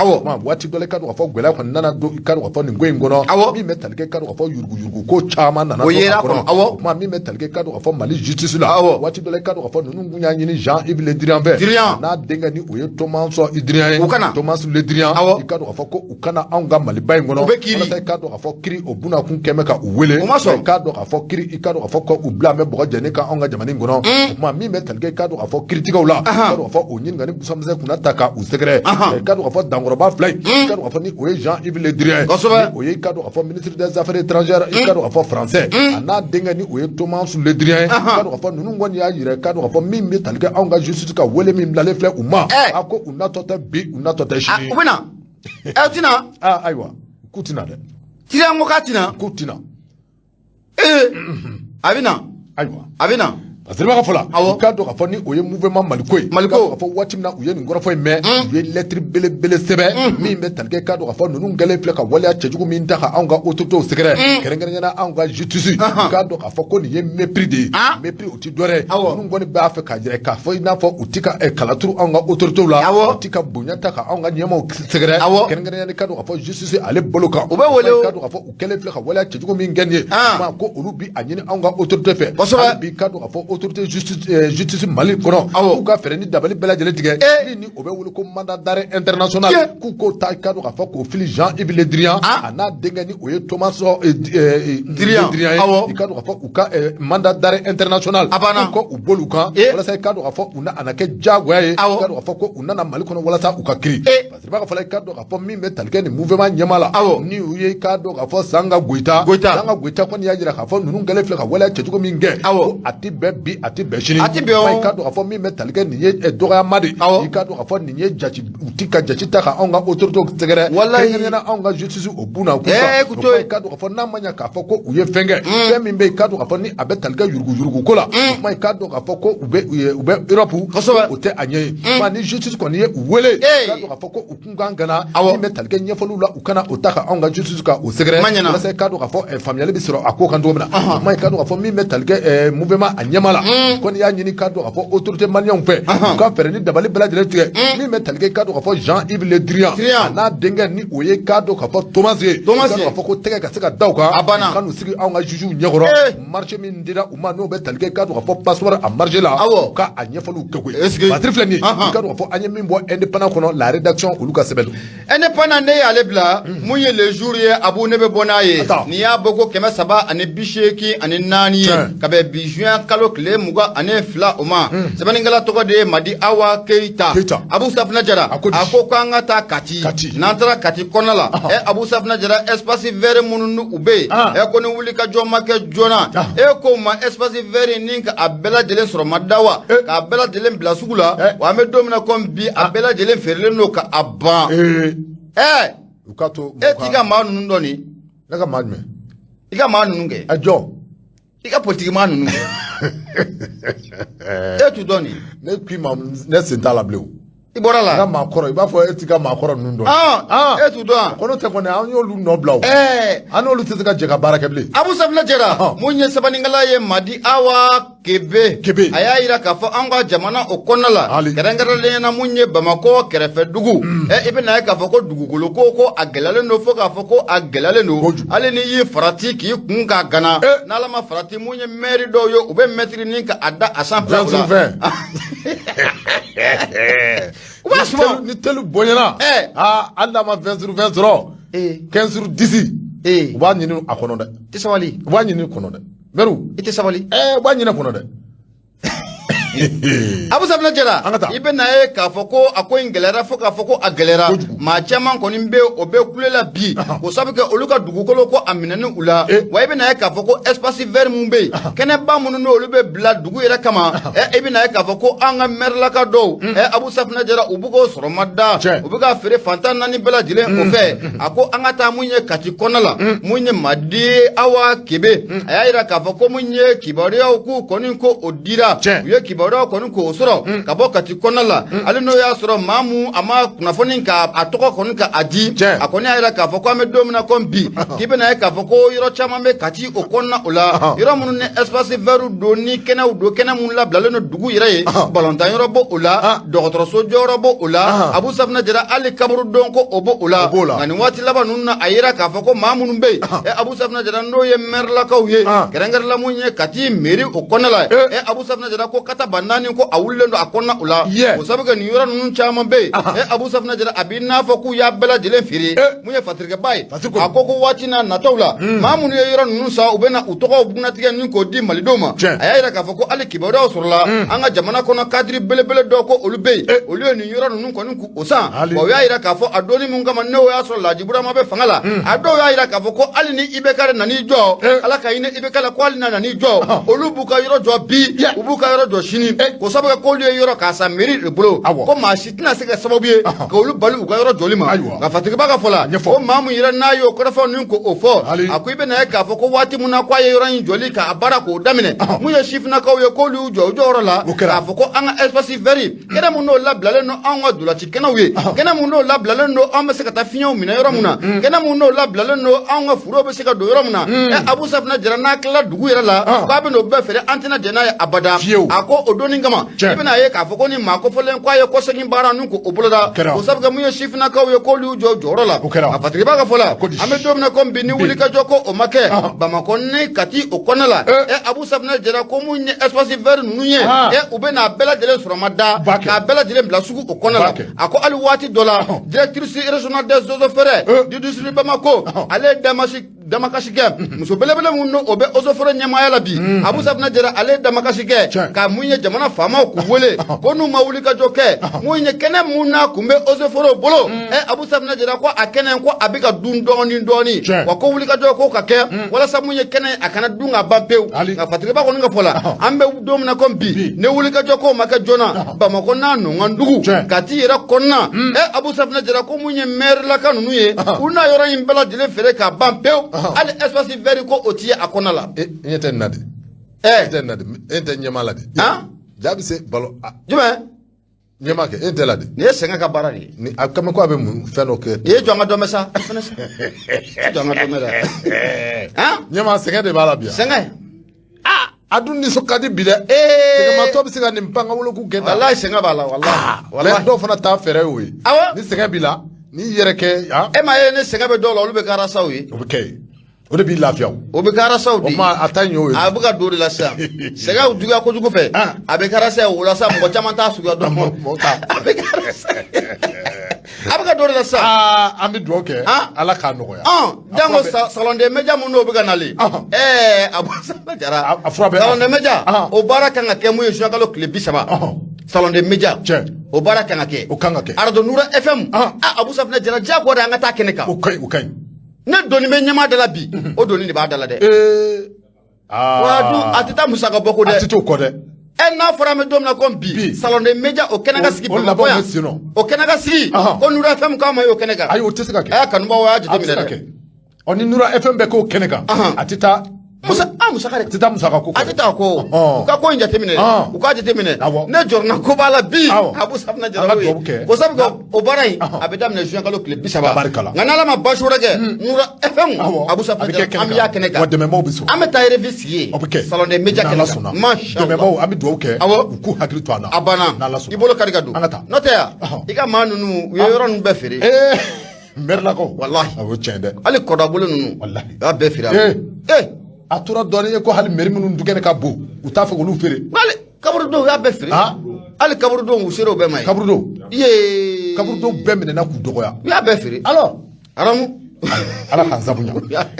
Speaker 2: Waati Waati dɔ la, i ka dɔn k'a fɔ gɛlɛya kɔni nana don, i ka dɔn k'a fɔ nin ko in kɔnɔ. Min bɛ tali kɛ, i ka dɔn k'a fɔ yuruguyurugu ko caman nana
Speaker 1: O
Speaker 2: don
Speaker 1: yera
Speaker 2: a kɔnɔ.
Speaker 1: kɔnɔ, awɔ.
Speaker 2: O kuma min bɛ tali kɛ, i ka dɔn k'a fɔ Mali justice la. Waati dɔ la, i ka dɔn k'a fɔ ninnu tun y'a ɲini Jean-Yves Le Drian fɛ.
Speaker 1: Drian.
Speaker 2: N'a denkɛ ni o ye Thomas Drian ye.
Speaker 1: U ka na.
Speaker 2: Thomas Le Drian. I ka dɔn k'a fɔ ko u ka na anw ka Maliba in kɔnɔ.
Speaker 1: U bɛ kiiri.
Speaker 2: Walasa i ka dɔn k'a fɔ kiri o bunakun kɛmɛ ka u wele.
Speaker 1: U ma sɔn.
Speaker 2: I ka dɔn k'a fɔ kiri, i ka dɔn k'a fɔ ko u bila bɛ bɔgɔ jɛni kan anw ka jamana in kɔnɔ. O kuma min bɛ tali kɛ, i ka dɔn k'a fɔ kiritigɛw la, i ka dɔn k'a fɔ o ɲininkali busamisɛn kunna ta ka u sɛgɛrɛ. I ka dɔn k'a fɔ dankɔrɔba fila in, i ka dɔn k'a fɔ ni o ye Jean-Yves Le Drian ye. Ni o ye, i ka dɔn k'a fɔ ministre des affaires étrangères, i ka dɔn k'a fɔ français, a n'a denkɛ ni o ye Thomas Le Drian ye, i ka dɔn k'a fɔ ninnu kɔni y'a yira, i ka dɔn k'a fɔ min bɛ tali kɛ anw ka justice ka wele min bilalen filɛ u ma, a ko u natɔ tɛ bi, u natɔ tɛ sini.
Speaker 1: U bɛ na ɛ, u tɛna.
Speaker 2: Aa, ayiwa, k'u tɛna dɛ.
Speaker 1: Drian ko k'a tɛna.
Speaker 2: K'u tɛna.
Speaker 1: Ee, a bɛ na.
Speaker 2: Ayiwa.
Speaker 1: A bɛ na.
Speaker 2: Parce que b'a fɔ la,
Speaker 1: Awɔ.
Speaker 2: i k'a dɔn k'a fɔ ni o ye mouvement Maliko ye,
Speaker 1: Maliko.
Speaker 2: i k'a dɔn k'a fɔ waati min na u ye nin kɔrɔfɔ in mɛn, u ye lettre belebele sɛbɛn min bɛ tali kɛ, i k'a dɔn k'a fɔ ninnu kɛlen filɛ ka waleya cɛjugu min ta ka anw ka autorités sɛgɛrɛ, kɛrɛnkɛrɛnnenya la anw ka justice, i k'a dɔn k'a fɔ ko nin ye mépris de ye. Mépris, o ti dɔwɛrɛ ye. Ninnu kɔni b'a fɛ k'a jira k'a fɔ i n'a fɔ u ti ka kala turu anw ka autorités la, u ti ka bonya ta ka anw ka ɲɛmaaw sɛgɛrɛ, kɛrɛnkɛrɛnnenya la i ka dɔn k'a fɔ justice ale bolo kan.
Speaker 1: U bɛ wele o.
Speaker 2: I ka dɔn k'a fɔ u kɛlen filɛ ka waleya cɛjugu min kɛ nin ye, ma ko olu bi a ɲini anw ka autorité fɛ. Hali bi, i ka dɔn k'a fɔ autorité justice Mali kɔnɔ, k'u ka fɛɛrɛ ni dabali bɛɛ lajɛlen tigɛ, min ni o bɛ wele ko mandat d'arrêt international, k'u k'o ta, i ka dɔn k'a fɔ k'o fili Jean-Yves Le Drian, a n'a denkɛ ni o ye Thomas
Speaker 1: Drian.
Speaker 2: Le Drian ye. I ka dɔn k'a fɔ u ka mandat d'arrêt international,
Speaker 1: A banna.
Speaker 2: k'u ka u boli u kan, walasa i ka dɔn k'a fɔ u na a na kɛ diyagoya ye, i ka dɔn k'a fɔ ko u nana Mali kɔnɔ walasa u ka kiri. Parce que i b'a fɔ la, i ka dɔn k'a fɔ min bɛ tali kɛ nin mouvement ɲɛmaa la, ni u ye, i k'a dɔn k'a fɔ Sanga Goyita.
Speaker 1: Goyita.
Speaker 2: Sanga Goyita kɔni y'a jira k'a fɔ ninnu kɛlen filɛ ka waleya cɛjugu min kɛ, ko a ti bɛn bi, a ti bɛn sini.
Speaker 1: A ti bɛn o.
Speaker 2: I k'a dɔn k'a fɔ min bɛ tali kɛ nin ye dɔgɔyama de. I k'a dɔn k'a fɔ nin ye jati, u ti ka jati ta ka anw ka autorités sɛgɛrɛ, kɛrɛnkɛrɛnnenya la anw ka justice o bunna k'u kan.
Speaker 1: K'u to yen.
Speaker 2: I k'a dɔn k'a fɔ n'a ma ɲɛ k'a fɔ ko u ye fɛn kɛ, fɛn min bɛ yen, i k'a dɔn k'a fɔ ni a bɛ tali kɛ yuruguyurugu ko la, o kuma i k'a dɔn k'a fɔ ko u bɛ Europe, o tɛ a ɲɛ ye. Kuma ni justice kɔni ye u wele, i k'a dɔn k'a fɔ ko u kun kan ka na, min bɛ tali kɛ ɲɛfɔliw la, u kana o ta ka anw ka justice ka o sɛgɛrɛ,
Speaker 1: Ma ɲɛna.
Speaker 2: walasa i k'a dɔn k'a fɔ faamuyali bɛ sɔrɔ a ko kan cogo min na. O kuma i k'a dɔn k'a fɔ min bɛ tali kɛ mouvement a ɲɛma la, kɔni y'a ɲini k'a dɔn k'a fɔ autorité maliyɛnw fɛ, u ka fɛɛrɛ ni dabali bɛɛ lajɛlen tigɛ, min bɛ tali kɛ, i k'a dɔn k'a fɔ Jean-Yves Le Drian,
Speaker 1: Drian.
Speaker 2: a n'a denkɛ ni o ye, k'a dɔn k'a fɔ Thomas ye,
Speaker 1: Thomas
Speaker 2: i k'a dɔn
Speaker 1: ye.
Speaker 2: k'a fɔ ko tɛgɛ ka se ka da u kan,
Speaker 1: A banna.
Speaker 2: u ka n'u sigi anw ka juges ɲɛkɔrɔ, marché min dira u ma, n'o bɛ tali kɛ, i k'a dɔn k'a fɔ passeport a marché la, u ka a ɲɛfɔliw kɛ koyi.
Speaker 1: Est-ce que-
Speaker 2: Batiri filɛ nin ye, i k'a dɔn k'a fɔ an ye min bɔ Indépendant kɔnɔ, la rédaction, olu ka sɛbɛn don.
Speaker 1: Indépendant, ne y'ale bila mun ye Le Jour ye, Abu, ne bɛ bɔ n'a ye.
Speaker 2: Attends.
Speaker 1: N'i y'a bɔ ko 384 ye, ka bɛn bi juin kalo tile 22 o ma, sɛbɛnnikɛla tɔgɔ de ye Madi Awa Keyita.
Speaker 2: Keyita.
Speaker 1: Abu Safina Jara,
Speaker 2: A ko di?
Speaker 1: A ko k'an ka taa Kati.
Speaker 2: Kati.
Speaker 1: N'an taara Kati kɔnɔna la, ɛ, Abu Safina Jara, espace vert minnu ni u bɛ yen, ɛ, ko ni wuli ka jɔ ma kɛ joona, e ko ma espace vert ni ka a bɛɛ lajɛlen sɔrɔ ma da wa, k'a bɛɛ lajɛlen bila sugu la, wa an bɛ don min na komi bi, a bɛɛ lajɛlen feerelen don ka a ban. Ɛ,
Speaker 2: U k'a to.
Speaker 1: E t'i ka maa ninnu dɔn nin.
Speaker 2: Ne ka maa jumɛn?
Speaker 1: I ka maa ninnu kɛ.
Speaker 2: A jɔ.
Speaker 1: I ka politiki maa ninnu kɛ, e t'u dɔn nin.
Speaker 2: Ne k'i ma, ne sen t'a la bilen o.
Speaker 1: I bɔra
Speaker 2: N ka
Speaker 1: la.
Speaker 2: maa kɔrɔ, i b'a fɔ e t'i ka maa kɔrɔ ninnu dɔn.
Speaker 1: E t'u dɔn.
Speaker 2: Kɔnɔ tɛ kɔni, an y'olu nɔ bila o. An n'olu tɛ se ka jɛ ka baara kɛ bilen.
Speaker 1: Abu Safina Jara, mun ye sɛbɛnnikɛla ye, Madi Awa Kebe.
Speaker 2: Kebe.
Speaker 1: A y'a yira k'a fɔ an ka jamana o kɔnɔna la,
Speaker 2: Ali.
Speaker 1: kɛrɛnkɛrɛnnenya na mun ye Bamakɔ kɛrɛfɛ dugu, ɛ, i bɛna ye k'a fɔ ko dugukolo ko a gɛlɛyalen don fo k'a fɔ ko a gɛlɛyalen don.
Speaker 2: Kojugu.
Speaker 1: Hali n'i y'i farati k'i kun k'a gana, n'Ala ma farati, mun ye mɛri dɔw ye, u bɛ mɛtiri ni ka a da a sanfɛ o
Speaker 2: 20
Speaker 1: la.
Speaker 2: sur 20.
Speaker 1: U b'a suma.
Speaker 2: Ni telu bonyana, aa, hali n'a ma 20 sur 20 sɔrɔ, 15 sur 10, u b'a ɲini a kɔnɔ dɛ.
Speaker 1: I tɛ sabali.
Speaker 2: U b'a ɲini kɔnɔ dɛ, mɛriw.
Speaker 1: I tɛ sabali.
Speaker 2: U b'a ɲini kɔnɔ dɛ.
Speaker 1: Abu Safina Jara,
Speaker 2: An ka taa.
Speaker 1: i bɛ na ye k'a fɔ ko a ko in gɛlɛyara fo k'a fɔ ko a gɛlɛyara.
Speaker 2: Kojugu.
Speaker 1: Maa caman kɔni bɛ o bɛ kule la bi, k'o sabu kɛ olu ka dugukolo ko a minɛni u la. Wa i bɛ na ye k'a fɔ ko espace vert mun bɛ yen, kɛnɛba minnu n'olu bɛ bila dugu yɛrɛ kama, ɛ, i bɛ na ye k'a fɔ ko an ka mɛrilaka dɔw, ɛ, Abu Safina Jara, u bɛ k'o sɔrɔ ma da, u bɛ ka feere fantan naani bɛɛ lajɛlen o fɛ. A ko an ka taa mun ye Kati kɔnɔna la, mun ye Madi Awa Kebe, a y'a yira k'a fɔ ko mun ye kibaruyaw k'u kɔni ko o dira, u ye kibaruya kibaruyaw kɔni k'o sɔrɔ ka bɔ Kati kɔnɔna la, hali n'o y'a sɔrɔ maa mun a ma kunnafoni ka a tɔgɔ kɔni ka a di, a kɔni y'a jira k'a fɔ ko an bɛ don min na komi bi, k'i bɛna ye k'a fɔ ko yɔrɔ caman bɛ Kati o kɔnɔna o la, yɔrɔ minnu ni espace vert don, ni kɛnɛw don, kɛnɛ minnu labilalen don dugu yɛrɛ ye, balontan yɔrɔ b'o la, dɔgɔtɔrɔso jɔyɔrɔ b'o la, Abu Safunɛ Jara, hali kaburudon ko o b'o la. Nka nin waati laban ninnu na, a yira k'a fɔ ko maa minnu bɛ yen, Abu Safunɛ Jara, n'o ye mɛrilakaw ye, kɛrɛnkɛrɛnla mun ye Kati mairie o kɔnɔna la, Abu Safunɛ Jara, ko kata ba naani ko a wulilen don a kɔnɔna o la. O sabu kɛ nin yɔrɔ ninnu caman bɛ yen, Abu Safunɛ Jara, a b'i n'a fɔ k'u y'a bɛɛ lajɛlen feere. Mun ye Fatirikɛba ye, a ko ko waati n'a nataw la, maa minnu ye yɔrɔ ninnu san, u bɛna u tɔgɔw bugunnatigɛ ni k'o di malidenw ma. A y'a jira k'a fɔ ko hali kibaruyaw sɔrɔla an ka jamana kɔnɔ, cadre belebele dɔw ko olu bɛ yen, olu ye nin yɔrɔ ninnu kɔni k'o san. Wa u y'a jira k'a fɔ a donni mun kama, n'o y'a sɔrɔ Laji Burama bɛ fanga la, a dɔw y'a jira k'a fɔ ko hali ni IBK de nan'i jɔ, Ala ka hinɛ IBK la, ko hali n'a nan'i jɔ, olu b'u ka yɔrɔ jɔ bi, u b'u ka yɔrɔ jɔ sini, k'o sabu kɛ k'olu ye yɔrɔ k'a san mairie de bolo, ko maa si tɛna se ka sababu ye ka olu bali u ka yɔrɔ jɔli ma. Nka Fatigiba ka fɔ la, ko maa mun yɛrɛ n'a y'o kɔrɔfɔ ninnu k'o fɔ, a ko i bɛna ye k'a fɔ ko waati mun na k'a ye yɔrɔ in jɔli k'a baara k'o daminɛ, mun ye sifinnakaw ye, k'olu y'u jɔ u jɔyɔrɔ la k'a fɔ ko an ka espace vert, kɛnɛ mun n'o labilalen don anw ka dolaci kɛnɛw ye, kɛnɛ mun n'o labilalen don an bɛ se ka taa fiɲɛw minɛ yɔrɔ mun na, kɛnɛ mun n'o labilalen don anw ka foro bɛ se ka don yɔrɔ mun na, Abu Safunɛ Jara, n'a tilala dugu yɛrɛ la k'a bɛ n'o bɛɛ feere, an tɛna jɛn n'a ye abada. A ko o donni kama, i bɛna ye k'a fɔ ko ni maa kofɔlen k'a ye kɔsegin baara ninnu k'o boloda, o sabu kɛ mun ye sifinnakaw ye, k'olu y'u jɔ jɔyɔrɔ la. A Fatigiba ka fɔ la, an bɛ don min na komi bi, ni wulikajɔ ko o ma kɛ Bamakɔ ni Kati o kɔnɔna la, Abu Safunɛ Jara, ko mun ye espace vert ninnu ye, u bɛna a bɛɛ lajɛlen sɔrɔmada k'a bɛɛ lajɛlen bila sugu o kɔnɔna la. A ko hali waati dɔ la, directrice régionale des eaux et forêts du district Bamako, ale ye damakasi kɛ muso belebele mun n'o bɛ eaux et forêts ɲɛmaaya la bi, Abu Safunɛ Jara, ale ye damakasi kɛ ka mun ye jamana faamaw k'u wele ko n'u ma wuli ka jɔ kɛ, mun ye kɛnɛ mun n'a kun bɛ eaux et forêts bolo, Abu Safunɛ Jara, ko a kɛnɛ ko a bɛ ka dun dɔɔni dɔɔni, wa ko wuli ka jɔ ko ka kɛ walasa mun ye kɛnɛ a kana dun ka ban pewu. Nka Fatigiba kɔni ka fɔ la, an bɛ don min na komi bi, ni wuli ka jɔ ko ma kɛ joona Bamakɔ n'a nɔnkan dugu Kati yɛrɛ kɔnɔna, Abu Safunɛ Jara, ko mun ye mɛrilaka ninnu ye, u n'a yɔrɔ in bɛɛ lajɛlen feere k'a ban pewu, hali espace vert ko o ti ye a kɔnɔ la.
Speaker 2: E ɲɛ tɛ nin na de. E tɛ nin na de, e tɛ ɲɛmaa la de. Ja bɛ se balo.
Speaker 1: Jumɛn?
Speaker 2: Ɲɛmaa kɛ, e tɛ la de.
Speaker 1: Nin ye sɛgɛn ka baara de ye.
Speaker 2: Ni a kama ko a bɛ mun fɛn dɔ kɛ.
Speaker 1: I ye jɔ an ka dɔ mɛn sa. Jɔ an ka dɔ mɛn dɛ.
Speaker 2: Ɲɛmaa, sɛgɛn de b'a la bi yan.
Speaker 1: Sɛgɛn.
Speaker 2: A dun nisɔn ka di bi dɛ. Sɛgɛnmatɔ bɛ se ka nin pan ka wolo k'u gɛn.
Speaker 1: Walayi, sɛgɛn b'a la, walayi.
Speaker 2: Walayi, dɔw fana ta fɛɛrɛ y'o ye. Ni sɛgɛn b'i la, n'i yɛrɛ kɛ.
Speaker 1: E m'a ye, ni sɛgɛn bɛ dɔw la, olu bɛ kɛ arasaw ye.
Speaker 2: O bɛ kɛ yen. O de b'i lafiya.
Speaker 1: O bɛ kɛ arasaw de ye.
Speaker 2: O kuma a ta in y'o ye.
Speaker 1: A bɛ ka don o de la sisan. Sɛgɛn juguya kojugu fɛ. A bɛ kɛ arasa ye o la sa, mɔgɔ caman t'a suguya dɔn. A bɛ kɛ arasa ye. A bɛ ka don o de la sisan.
Speaker 2: An bɛ dugawu kɛ. Ala k'a nɔgɔya.
Speaker 1: Jango salon des médias mun n'o bɛ ka nalen. Abu Safunɛ Jara.
Speaker 2: A fura bɛ.
Speaker 1: Salon des médias. O baara kan ka kɛ mun ye juin kalo tile 30. Salon des médias. O baara kan ka kɛ.
Speaker 2: O kan ka kɛ.
Speaker 1: Arajo Nura FM. Abu Safunɛ Jara, diyagoya de an ka taa kɛnɛ kan.
Speaker 2: O ka ɲi, o ka ɲi.
Speaker 1: Ne doni bɛ ɲɛmaa da la bi, o doni de b'a da la dɛ. Wa dun a tɛ taa musaka bɔ ko dɛ.
Speaker 2: A tɛ t'o kɔ dɛ.
Speaker 1: N'a fɔra an bɛ don min na komi bi, salon des médias o kɛnɛ ka sigi Bamakɔ yan, o kɛnɛ ka sigi ko Nura FM k'a ma ye o kɛnɛ kan.
Speaker 2: Ayi, o tɛ se ka kɛ.
Speaker 1: A y'a kanubaaw y'a jateminɛ dɛ.
Speaker 2: Ɔ, ni Nura FM bɛ k'o kɛnɛ kan, a tɛ taa.
Speaker 1: Musa, a musaka de.
Speaker 2: Tɛ taa musaka ko.
Speaker 1: A tɛ taa ko. U ka ko in jateminɛ. U k'a jateminɛ. Ne jɔrɔna ko b'a la bi. Abu Safunɛ Jara y'o ye. O sabu o baara in a bɛ daminɛ juin kalo tile 30. Nka n'Ala ma baasi wɛrɛ kɛ, Nura FM, Abu Safunɛ Jara, an bɛ y'a kɛnɛ kan.
Speaker 2: Wa dɛmɛbaaw bɛ sɔrɔ.
Speaker 1: An bɛ taa revue sigi yen.
Speaker 2: O bɛ kɛ.
Speaker 1: Salon des médias kɛnɛ kan. Masha
Speaker 2: Allah. Dɛmɛbaaw, an bɛ dugawu kɛ. U k'u hakili to an na.
Speaker 1: A banna.
Speaker 2: N'Ala sɔnna.
Speaker 1: I bolo kari ka don.
Speaker 2: An ka taa.
Speaker 1: N'o tɛ yan, i ka maa ninnu, u ye yɔrɔ ninnu bɛɛ feere.
Speaker 2: Mɛrilakaw.
Speaker 1: Walahi.
Speaker 2: A o tiɲɛ dɛ.
Speaker 1: Hali kɔdabolo ninnu.
Speaker 2: Walahi.
Speaker 1: U y'a bɛɛ feere.
Speaker 2: A tora dɔɔnin ye ko hali mairie minnu dukɛnɛ ka bon, u t'a fɛ k'olu feere.
Speaker 1: Hali kaburudo, u y'a bɛɛ feere. Hali kaburudo, u sera o bɛɛ ma yen.
Speaker 2: Kaburudo.
Speaker 1: Iye.
Speaker 2: Kaburudo bɛɛ minɛna k'u dɔgɔya.
Speaker 1: U y'a bɛɛ feere.
Speaker 2: Alors.
Speaker 1: Aramu.
Speaker 2: Ala k'an sabu ɲa.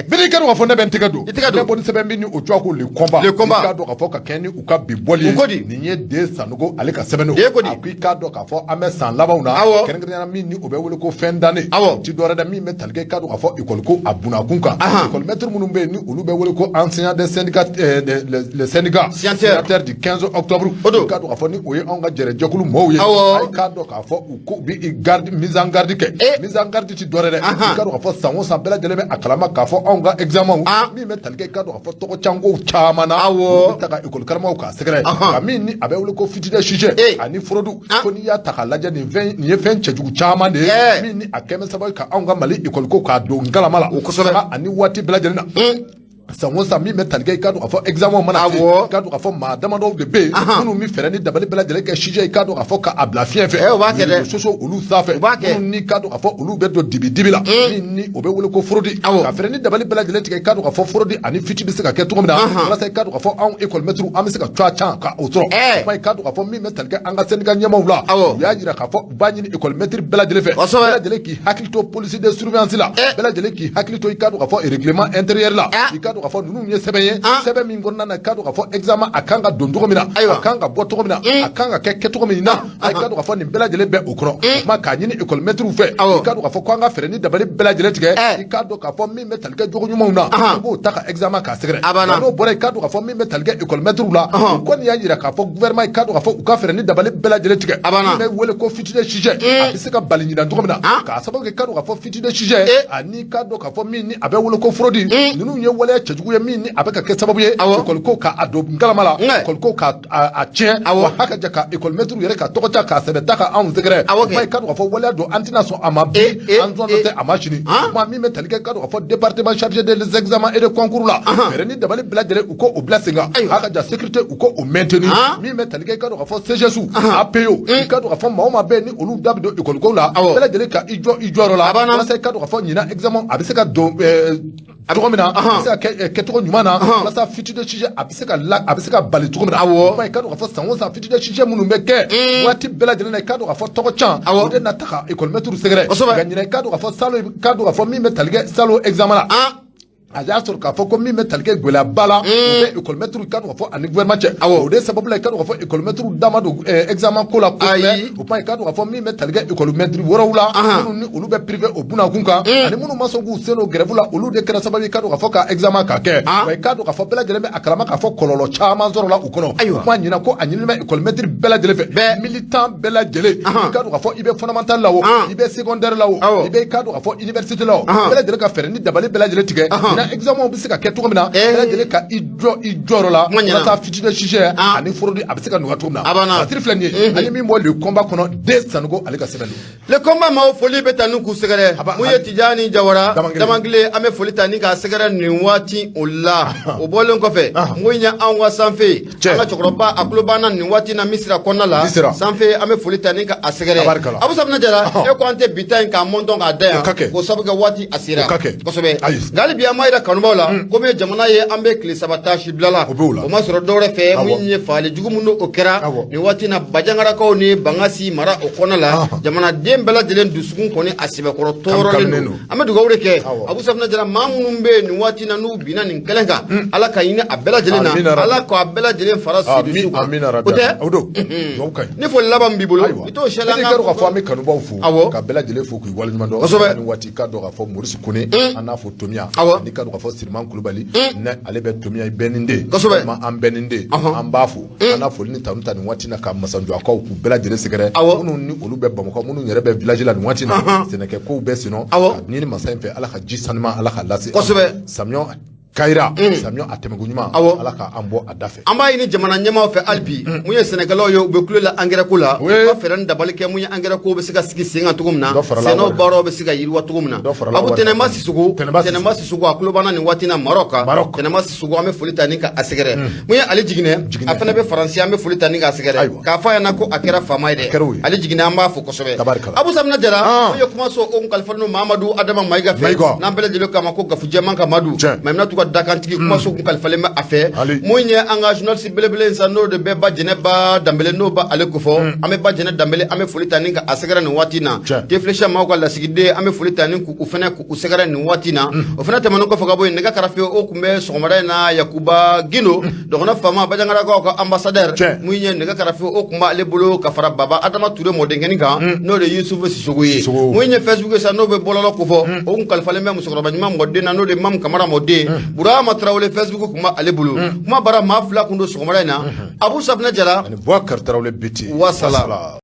Speaker 2: Bini kɛ dɔn k'a fɔ ne bɛ n tɛgɛ don.
Speaker 1: I tɛgɛ don.
Speaker 2: Ne bɔ ni sɛbɛn min ni o tɔgɔ ko Le Combat.
Speaker 1: Le Combat.
Speaker 2: I k'a dɔn k'a fɔ ka kɛ ni u ka bi bɔli ye.
Speaker 1: U ko di?
Speaker 2: Nin ye Den Sanogo ale ka sɛbɛn.
Speaker 1: Den ko di?
Speaker 2: A ko i k'a dɔn k'a fɔ an bɛ san labanw na. Kɛrɛnkɛrɛnnenya min ni o bɛ wele ko fin d'année. Ti dɔwɛrɛ dɛ, min bɛ tali kɛ i k'a dɔn k'a fɔ école ko a bunakun kan. École maître minnu bɛ yen ni olu bɛ wele ko enseignants des syndicats, les syndicats.
Speaker 1: Signataires.
Speaker 2: Du 15 octobre.
Speaker 1: O don.
Speaker 2: I k'a dɔn k'a fɔ ni o ye anw ka jɛrɛjɛkulu mɔɔw ye. A k'a dɔn k'a fɔ u ko bi garde mise en garde kɛ. Mise en garde ti dɔwɛrɛ dɛ. I k'a dɔn k'a fɔ san san o san bɛɛ lajɛlen bɛ a kalama k'a fɔ anw ka examen min bɛ tali kɛ i k'a dɔn k'a fɔ tɔgɔ cankow caman na, awɔ, u bɛ taga école karamɔgɔw k'a sɛgɛrɛ, nka min ni a bɛ wele ko fuite de sujet ani fraude, ko n'i y'a ta k'a lajɛ nin fɛn nin ye fɛn cɛjugu caman de ye min ni a kɛlen bɛ sababu ye ka anw ka Mali école ko k'a don ngalama la, kosɛbɛ, ani waati bɛɛ lajɛlen na. San o san min bɛ tali kɛ i k'a dɔn k'a fɔ examen mana kɛ, i k'a dɔn k'a fɔ maa damadɔw de bɛ yen minnu bɛ fɛɛrɛ ni dabali bɛɛ lajɛlen kɛ sujet i k'a dɔn k'a fɔ k'a bila fiɲɛ fɛ,
Speaker 1: o b'a kɛ dɛ,
Speaker 2: soso olu sanfɛ,
Speaker 1: u b'a kɛ,
Speaker 2: minnu ni k'a dɔn k'a fɔ olu bɛ don dibi dibi la, min ni o bɛ wele ko fraude, ka fɛɛrɛ ni dabali bɛɛ lajɛlen tigɛ i k'a dɔn k'a fɔ fraude ani fuite bɛ se ka kɛ cogo min na, walasa i k'a dɔn k'a fɔ anw école maître an bɛ se ka cogoya can ka o sɔrɔ. Kuma i k'a dɔn k'a fɔ min bɛ tali kɛ an ka syndicat ɲɛmaaw la, u y'a jira k'a fɔ u b'a ɲini école maître bɛɛ lajɛlen fɛ, bɛɛ lajɛlen k'i hakili to police de surveillance la, bɛɛ lajɛlen k'i hakili to i k'a dɔn k'a fɔ règlement intérieur la, i k'a dɔn k'a fɔ ninnu ye sɛbɛn ye, sɛbɛn min kɔnɔna na i k'a dɔn k'a fɔ examen a kan ka don cogo min na, a kan ka bɔ cogo min na, a kan ka kɛ kɛcogo min na, i k'a dɔn k'a fɔ nin bɛɛ lajɛlen bɛ o kɔnɔ. O kuma k'a ɲini école maître fɛ, i k'a dɔn k'a fɔ ko an ka fɛɛrɛ ni dabali bɛɛ lajɛlen tigɛ, i k'a dɔn k'a fɔ min bɛ tali kɛ jogo ɲumanw na, an b'o ta ka examen k'a sɛgɛrɛ. N'o bɔra, i k'a dɔn k'a fɔ min bɛ tali kɛ école maître la, u kɔni y'a jira k'a fɔ gouvernement i k'a dɔn k'a fɔ u ka fɛɛrɛ ni dabali bɛɛ lajɛlen tigɛ, min bɛ wele ko fuite de sujet, a bɛ se ka bali ɲinan cogo min na, k'a sababu kɛ i k'a dɔn k'a fɔ fuite de sujet ani k'a dɔn k'a fɔ min ni a bɛ wele ko fraude, ninnu ye waleya cɛjugu ye min ni a bɛ ka kɛ sababu ye école ko k'a don ngalama la, école ko k'a tiɲɛ, wa haka ja ka école maître yɛrɛ ka tɔgɔ ca k'a sɛbɛn ta ka anw sɛgɛrɛ. Kuma i k'a dɔn k'a fɔ waleya don, an tɛna sɔn a ma bi, an sɔn tɛ a ma sini. Kuma min bɛ tali kɛ k'a dɔn k'a fɔ département chargé des examens et de concours la, fɛɛrɛ ni dabali bɛɛ lajɛlen u ko o bila sen kan, haka ja sécurité u ko o maintenir. Min bɛ tali kɛ i k'a dɔn k'a fɔ CGS, APO, i k'a dɔn k'a fɔ maa o maa bɛ yen ni olu da bɛ don école ko la, bɛɛ lajɛlen ka i jɔ i jɔyɔrɔ la, walasa i k'a dɔn k'a fɔ ɲinan examen a bɛ se ka don cogo min na, a bɛ se ka kɛ kɛcogo ɲuman na, walasa fuite de sujet a bɛ se ka la a bɛ se ka bali cogo min na. Kuma i k'a dɔn k'a fɔ san o san fuite de sujet minnu bɛ kɛ waati bɛɛ lajɛlen na, i k'a dɔn k'a fɔ tɔgɔ can o de na ta ka école maître sɛgɛrɛ. Nka ɲinan i k'a dɔn k'a fɔ salon, i k'a dɔn k'a fɔ min bɛ tali kɛ salon examen la, a y'a sɔrɔ k'a fɔ ko min bɛ tali kɛ gɛlɛyaba la, o bɛ école maître i k'a dɔn k'a fɔ ani gouvernement cɛ. O de sababu la i k'a dɔn k'a fɔ école maître da ma don examen ko la kosɛbɛ. O kuma i k'a dɔn k'a fɔ min bɛ tali kɛ école maître wɛrɛw la, minnu ni olu bɛ privé o bunakun kan, ani minnu ma sɔn k'u sen don grève la, olu de kɛra sababu ye i k'a dɔn k'a fɔ ka examen ka kɛ. Wa i k'a dɔn k'a fɔ bɛɛ lajɛlen bɛ a kalama k'a fɔ kɔlɔlɔ caman sɔrɔla u kɔnɔ. O kuma ɲinan ko a ɲininen bɛ école maître bɛɛ lajɛlen fɛ, militant bɛɛ lajɛlen, i k'a dɔn k'a fɔ i bɛ fondamental la o, i bɛ secondaire la o, i bɛ i k'a dɔn k'a fɔ université la o, bɛɛ lajɛlen ka fɛɛrɛ ni dabali bɛɛ lajɛlen tigɛ ɲinan examen bɛ se ka kɛ cogo min na, bɛɛ lajɛlen ka i jɔ i jɔyɔrɔ la, walasa fuite de sujet ani fraude a bɛ se ka nɔgɔya cogo min na. Batiri filɛ nin ye ani min bɔ le combat kɔnɔ, den Sanogo ale ka sɛbɛn don.
Speaker 1: Le combat maaw, foli bɛ ta ni k'u sɛgɛrɛ. Mun ye Tijani Jawara Damangile, an bɛ foli ta ni k'a sɛgɛrɛ nin waati o la. O bɔlen kɔfɛ, mun ye anw ka sanfɛ, an ka cɛkɔrɔba a tulo b'an na nin waati na Misira kɔnɔna la, sanfɛ an bɛ foli ta ni ka a sɛgɛrɛ. Abu Safinɛ Jara, e ko an tɛ bi ta in k'a mɔntɔn k'a da yan, k'o sabu kɛ waati a sera kosɛbɛ. Nka hali bi an b'a yira kanubaw la komi jamana ye an bɛ tile 3 taasi bila la, o ma sɔrɔ dɔwɛrɛ fɛ, mun ye fagali jugu minnu o kɛra nin waati na Bajangarakaw ni Bangasi mara o kɔnɔna la, jamanaden bɛɛ lajɛlen dusukun kɔni a sɛbɛkɔrɔ tɔɔrɔlen don. An bɛ dugawu de kɛ Abu Safinɛ Jara, maa minnu bɛ yen nin waati na n'u binna nin kɛlɛ kan, Ala ka hinɛ a bɛɛ lajɛlen na, Ala k'a bɛɛ lajɛlen fara su kan. O tɛ ni foli laban b'i bolo, i t'o sɛla.
Speaker 2: An ka fɔ an bɛ kanubaw fo ka bɛɛ lajɛlen fo k'i waleɲuman dɔn.
Speaker 1: Kosɛbɛ.
Speaker 2: Ni waati k'a dɔn k'a fɔ Morisi Kone, an n'a fɔ Tomiya, ni k'a dɔn k'a fɔ Siriman Kulubali, ne ale bɛ Tomiya i bɛɛ ni den.
Speaker 1: Kosɛbɛ.
Speaker 2: An bɛɛ ni den, an b'a fo, an n'a foli ni tanu ta nin waati na ka Masanjɔakaw k'u bɛɛ lajɛlen sɛgɛrɛ, minnu ni olu bɛ Bamakɔ, minnu yɛrɛ bɛ village la nin waati na, sɛnɛkɛ kow bɛ senɔ, ka ɲini masa in fɛ Ala ka ji sanuman Ala ka lase.
Speaker 1: Kosɛbɛ.
Speaker 2: Samiyɔ kayira, samiyɔ a tɛmɛko ɲuman, Ala ka an bɔ a da fɛ.
Speaker 1: An b'a ɲini jamana ɲɛmaaw fɛ hali bi, mun ye sɛnɛkɛlaw ye, u bɛ kulo la angɛrɛ ko la, u ka fɛɛrɛ ni dabali kɛ mun ye angɛrɛ ko bɛ se ka sigi sen kan cogo min na, sɛnɛw baaraw bɛ se ka yiriwa cogo min na. Abu Tɛnɛma Sisoko, Tɛnɛma Sisoko a tulo b'an na nin waati na Maroc, Tɛnɛma Sisoko an bɛ foli ta ni ka a sɛgɛrɛ. Mun ye Ali Jiginɛ, a fana bɛ Faransi, an bɛ foli ta ni k'a sɛgɛrɛ k'a fɔ a ɲɛna ko a kɛra faama ye dɛ. Ali Jiginɛ an b'a fo kosɛbɛ. Abu Safinɛ Jara, mun ye kumaso o kalifalen don Mamadu Adama Mayiga fɛ, n'an bɛɛ lajɛlen k'a ma ko Gafu Jɛman ka Madu Maminatu ka dakantigi, kumaso kun kalifalen bɛ a fɛ. Mun ye an ka journaliste belebele in sa, n'o de bɛ Ba Jɛnɛba Danbele, n'o b'ale ale kofɔ, an bɛ Ba Jɛnɛ Danbele, an bɛ foli ta ni ka a sɛgɛrɛ nin waati na. Tefilesi maaw ka lasigiden, an bɛ foli ta ni k'u fana k'u sɛgɛrɛ nin waati na. O fana tɛmɛnen kɔfɛ ka bɔ yen, nɛgɛ karafe o tun bɛ sɔgɔmada in na Yakuba Gindo, dɔgɔnɔ faama, Bajangarakaw ka ambassadeur. Mun ye nɛgɛ karafe o tun b'ale bolo ka fara Baba Adama Ture mɔdenkɛnin kan, n'o de Yusufu Sisoko ye. Mun ye Facebook sa, n'o bɛ bɔlɔlɔ kofɔ, o kun kalifalen bɛ musokɔrɔba ɲuman mɔden na, n'o de Mamu Kamara mɔden, Burama Tarawele, Facebook tun b'ale bolo. Kuma bara maa fila kun don sɔgɔmada in na, Abu Safinɛ Jara
Speaker 2: ani Bubakari Tarawele Bete.
Speaker 1: Wasala.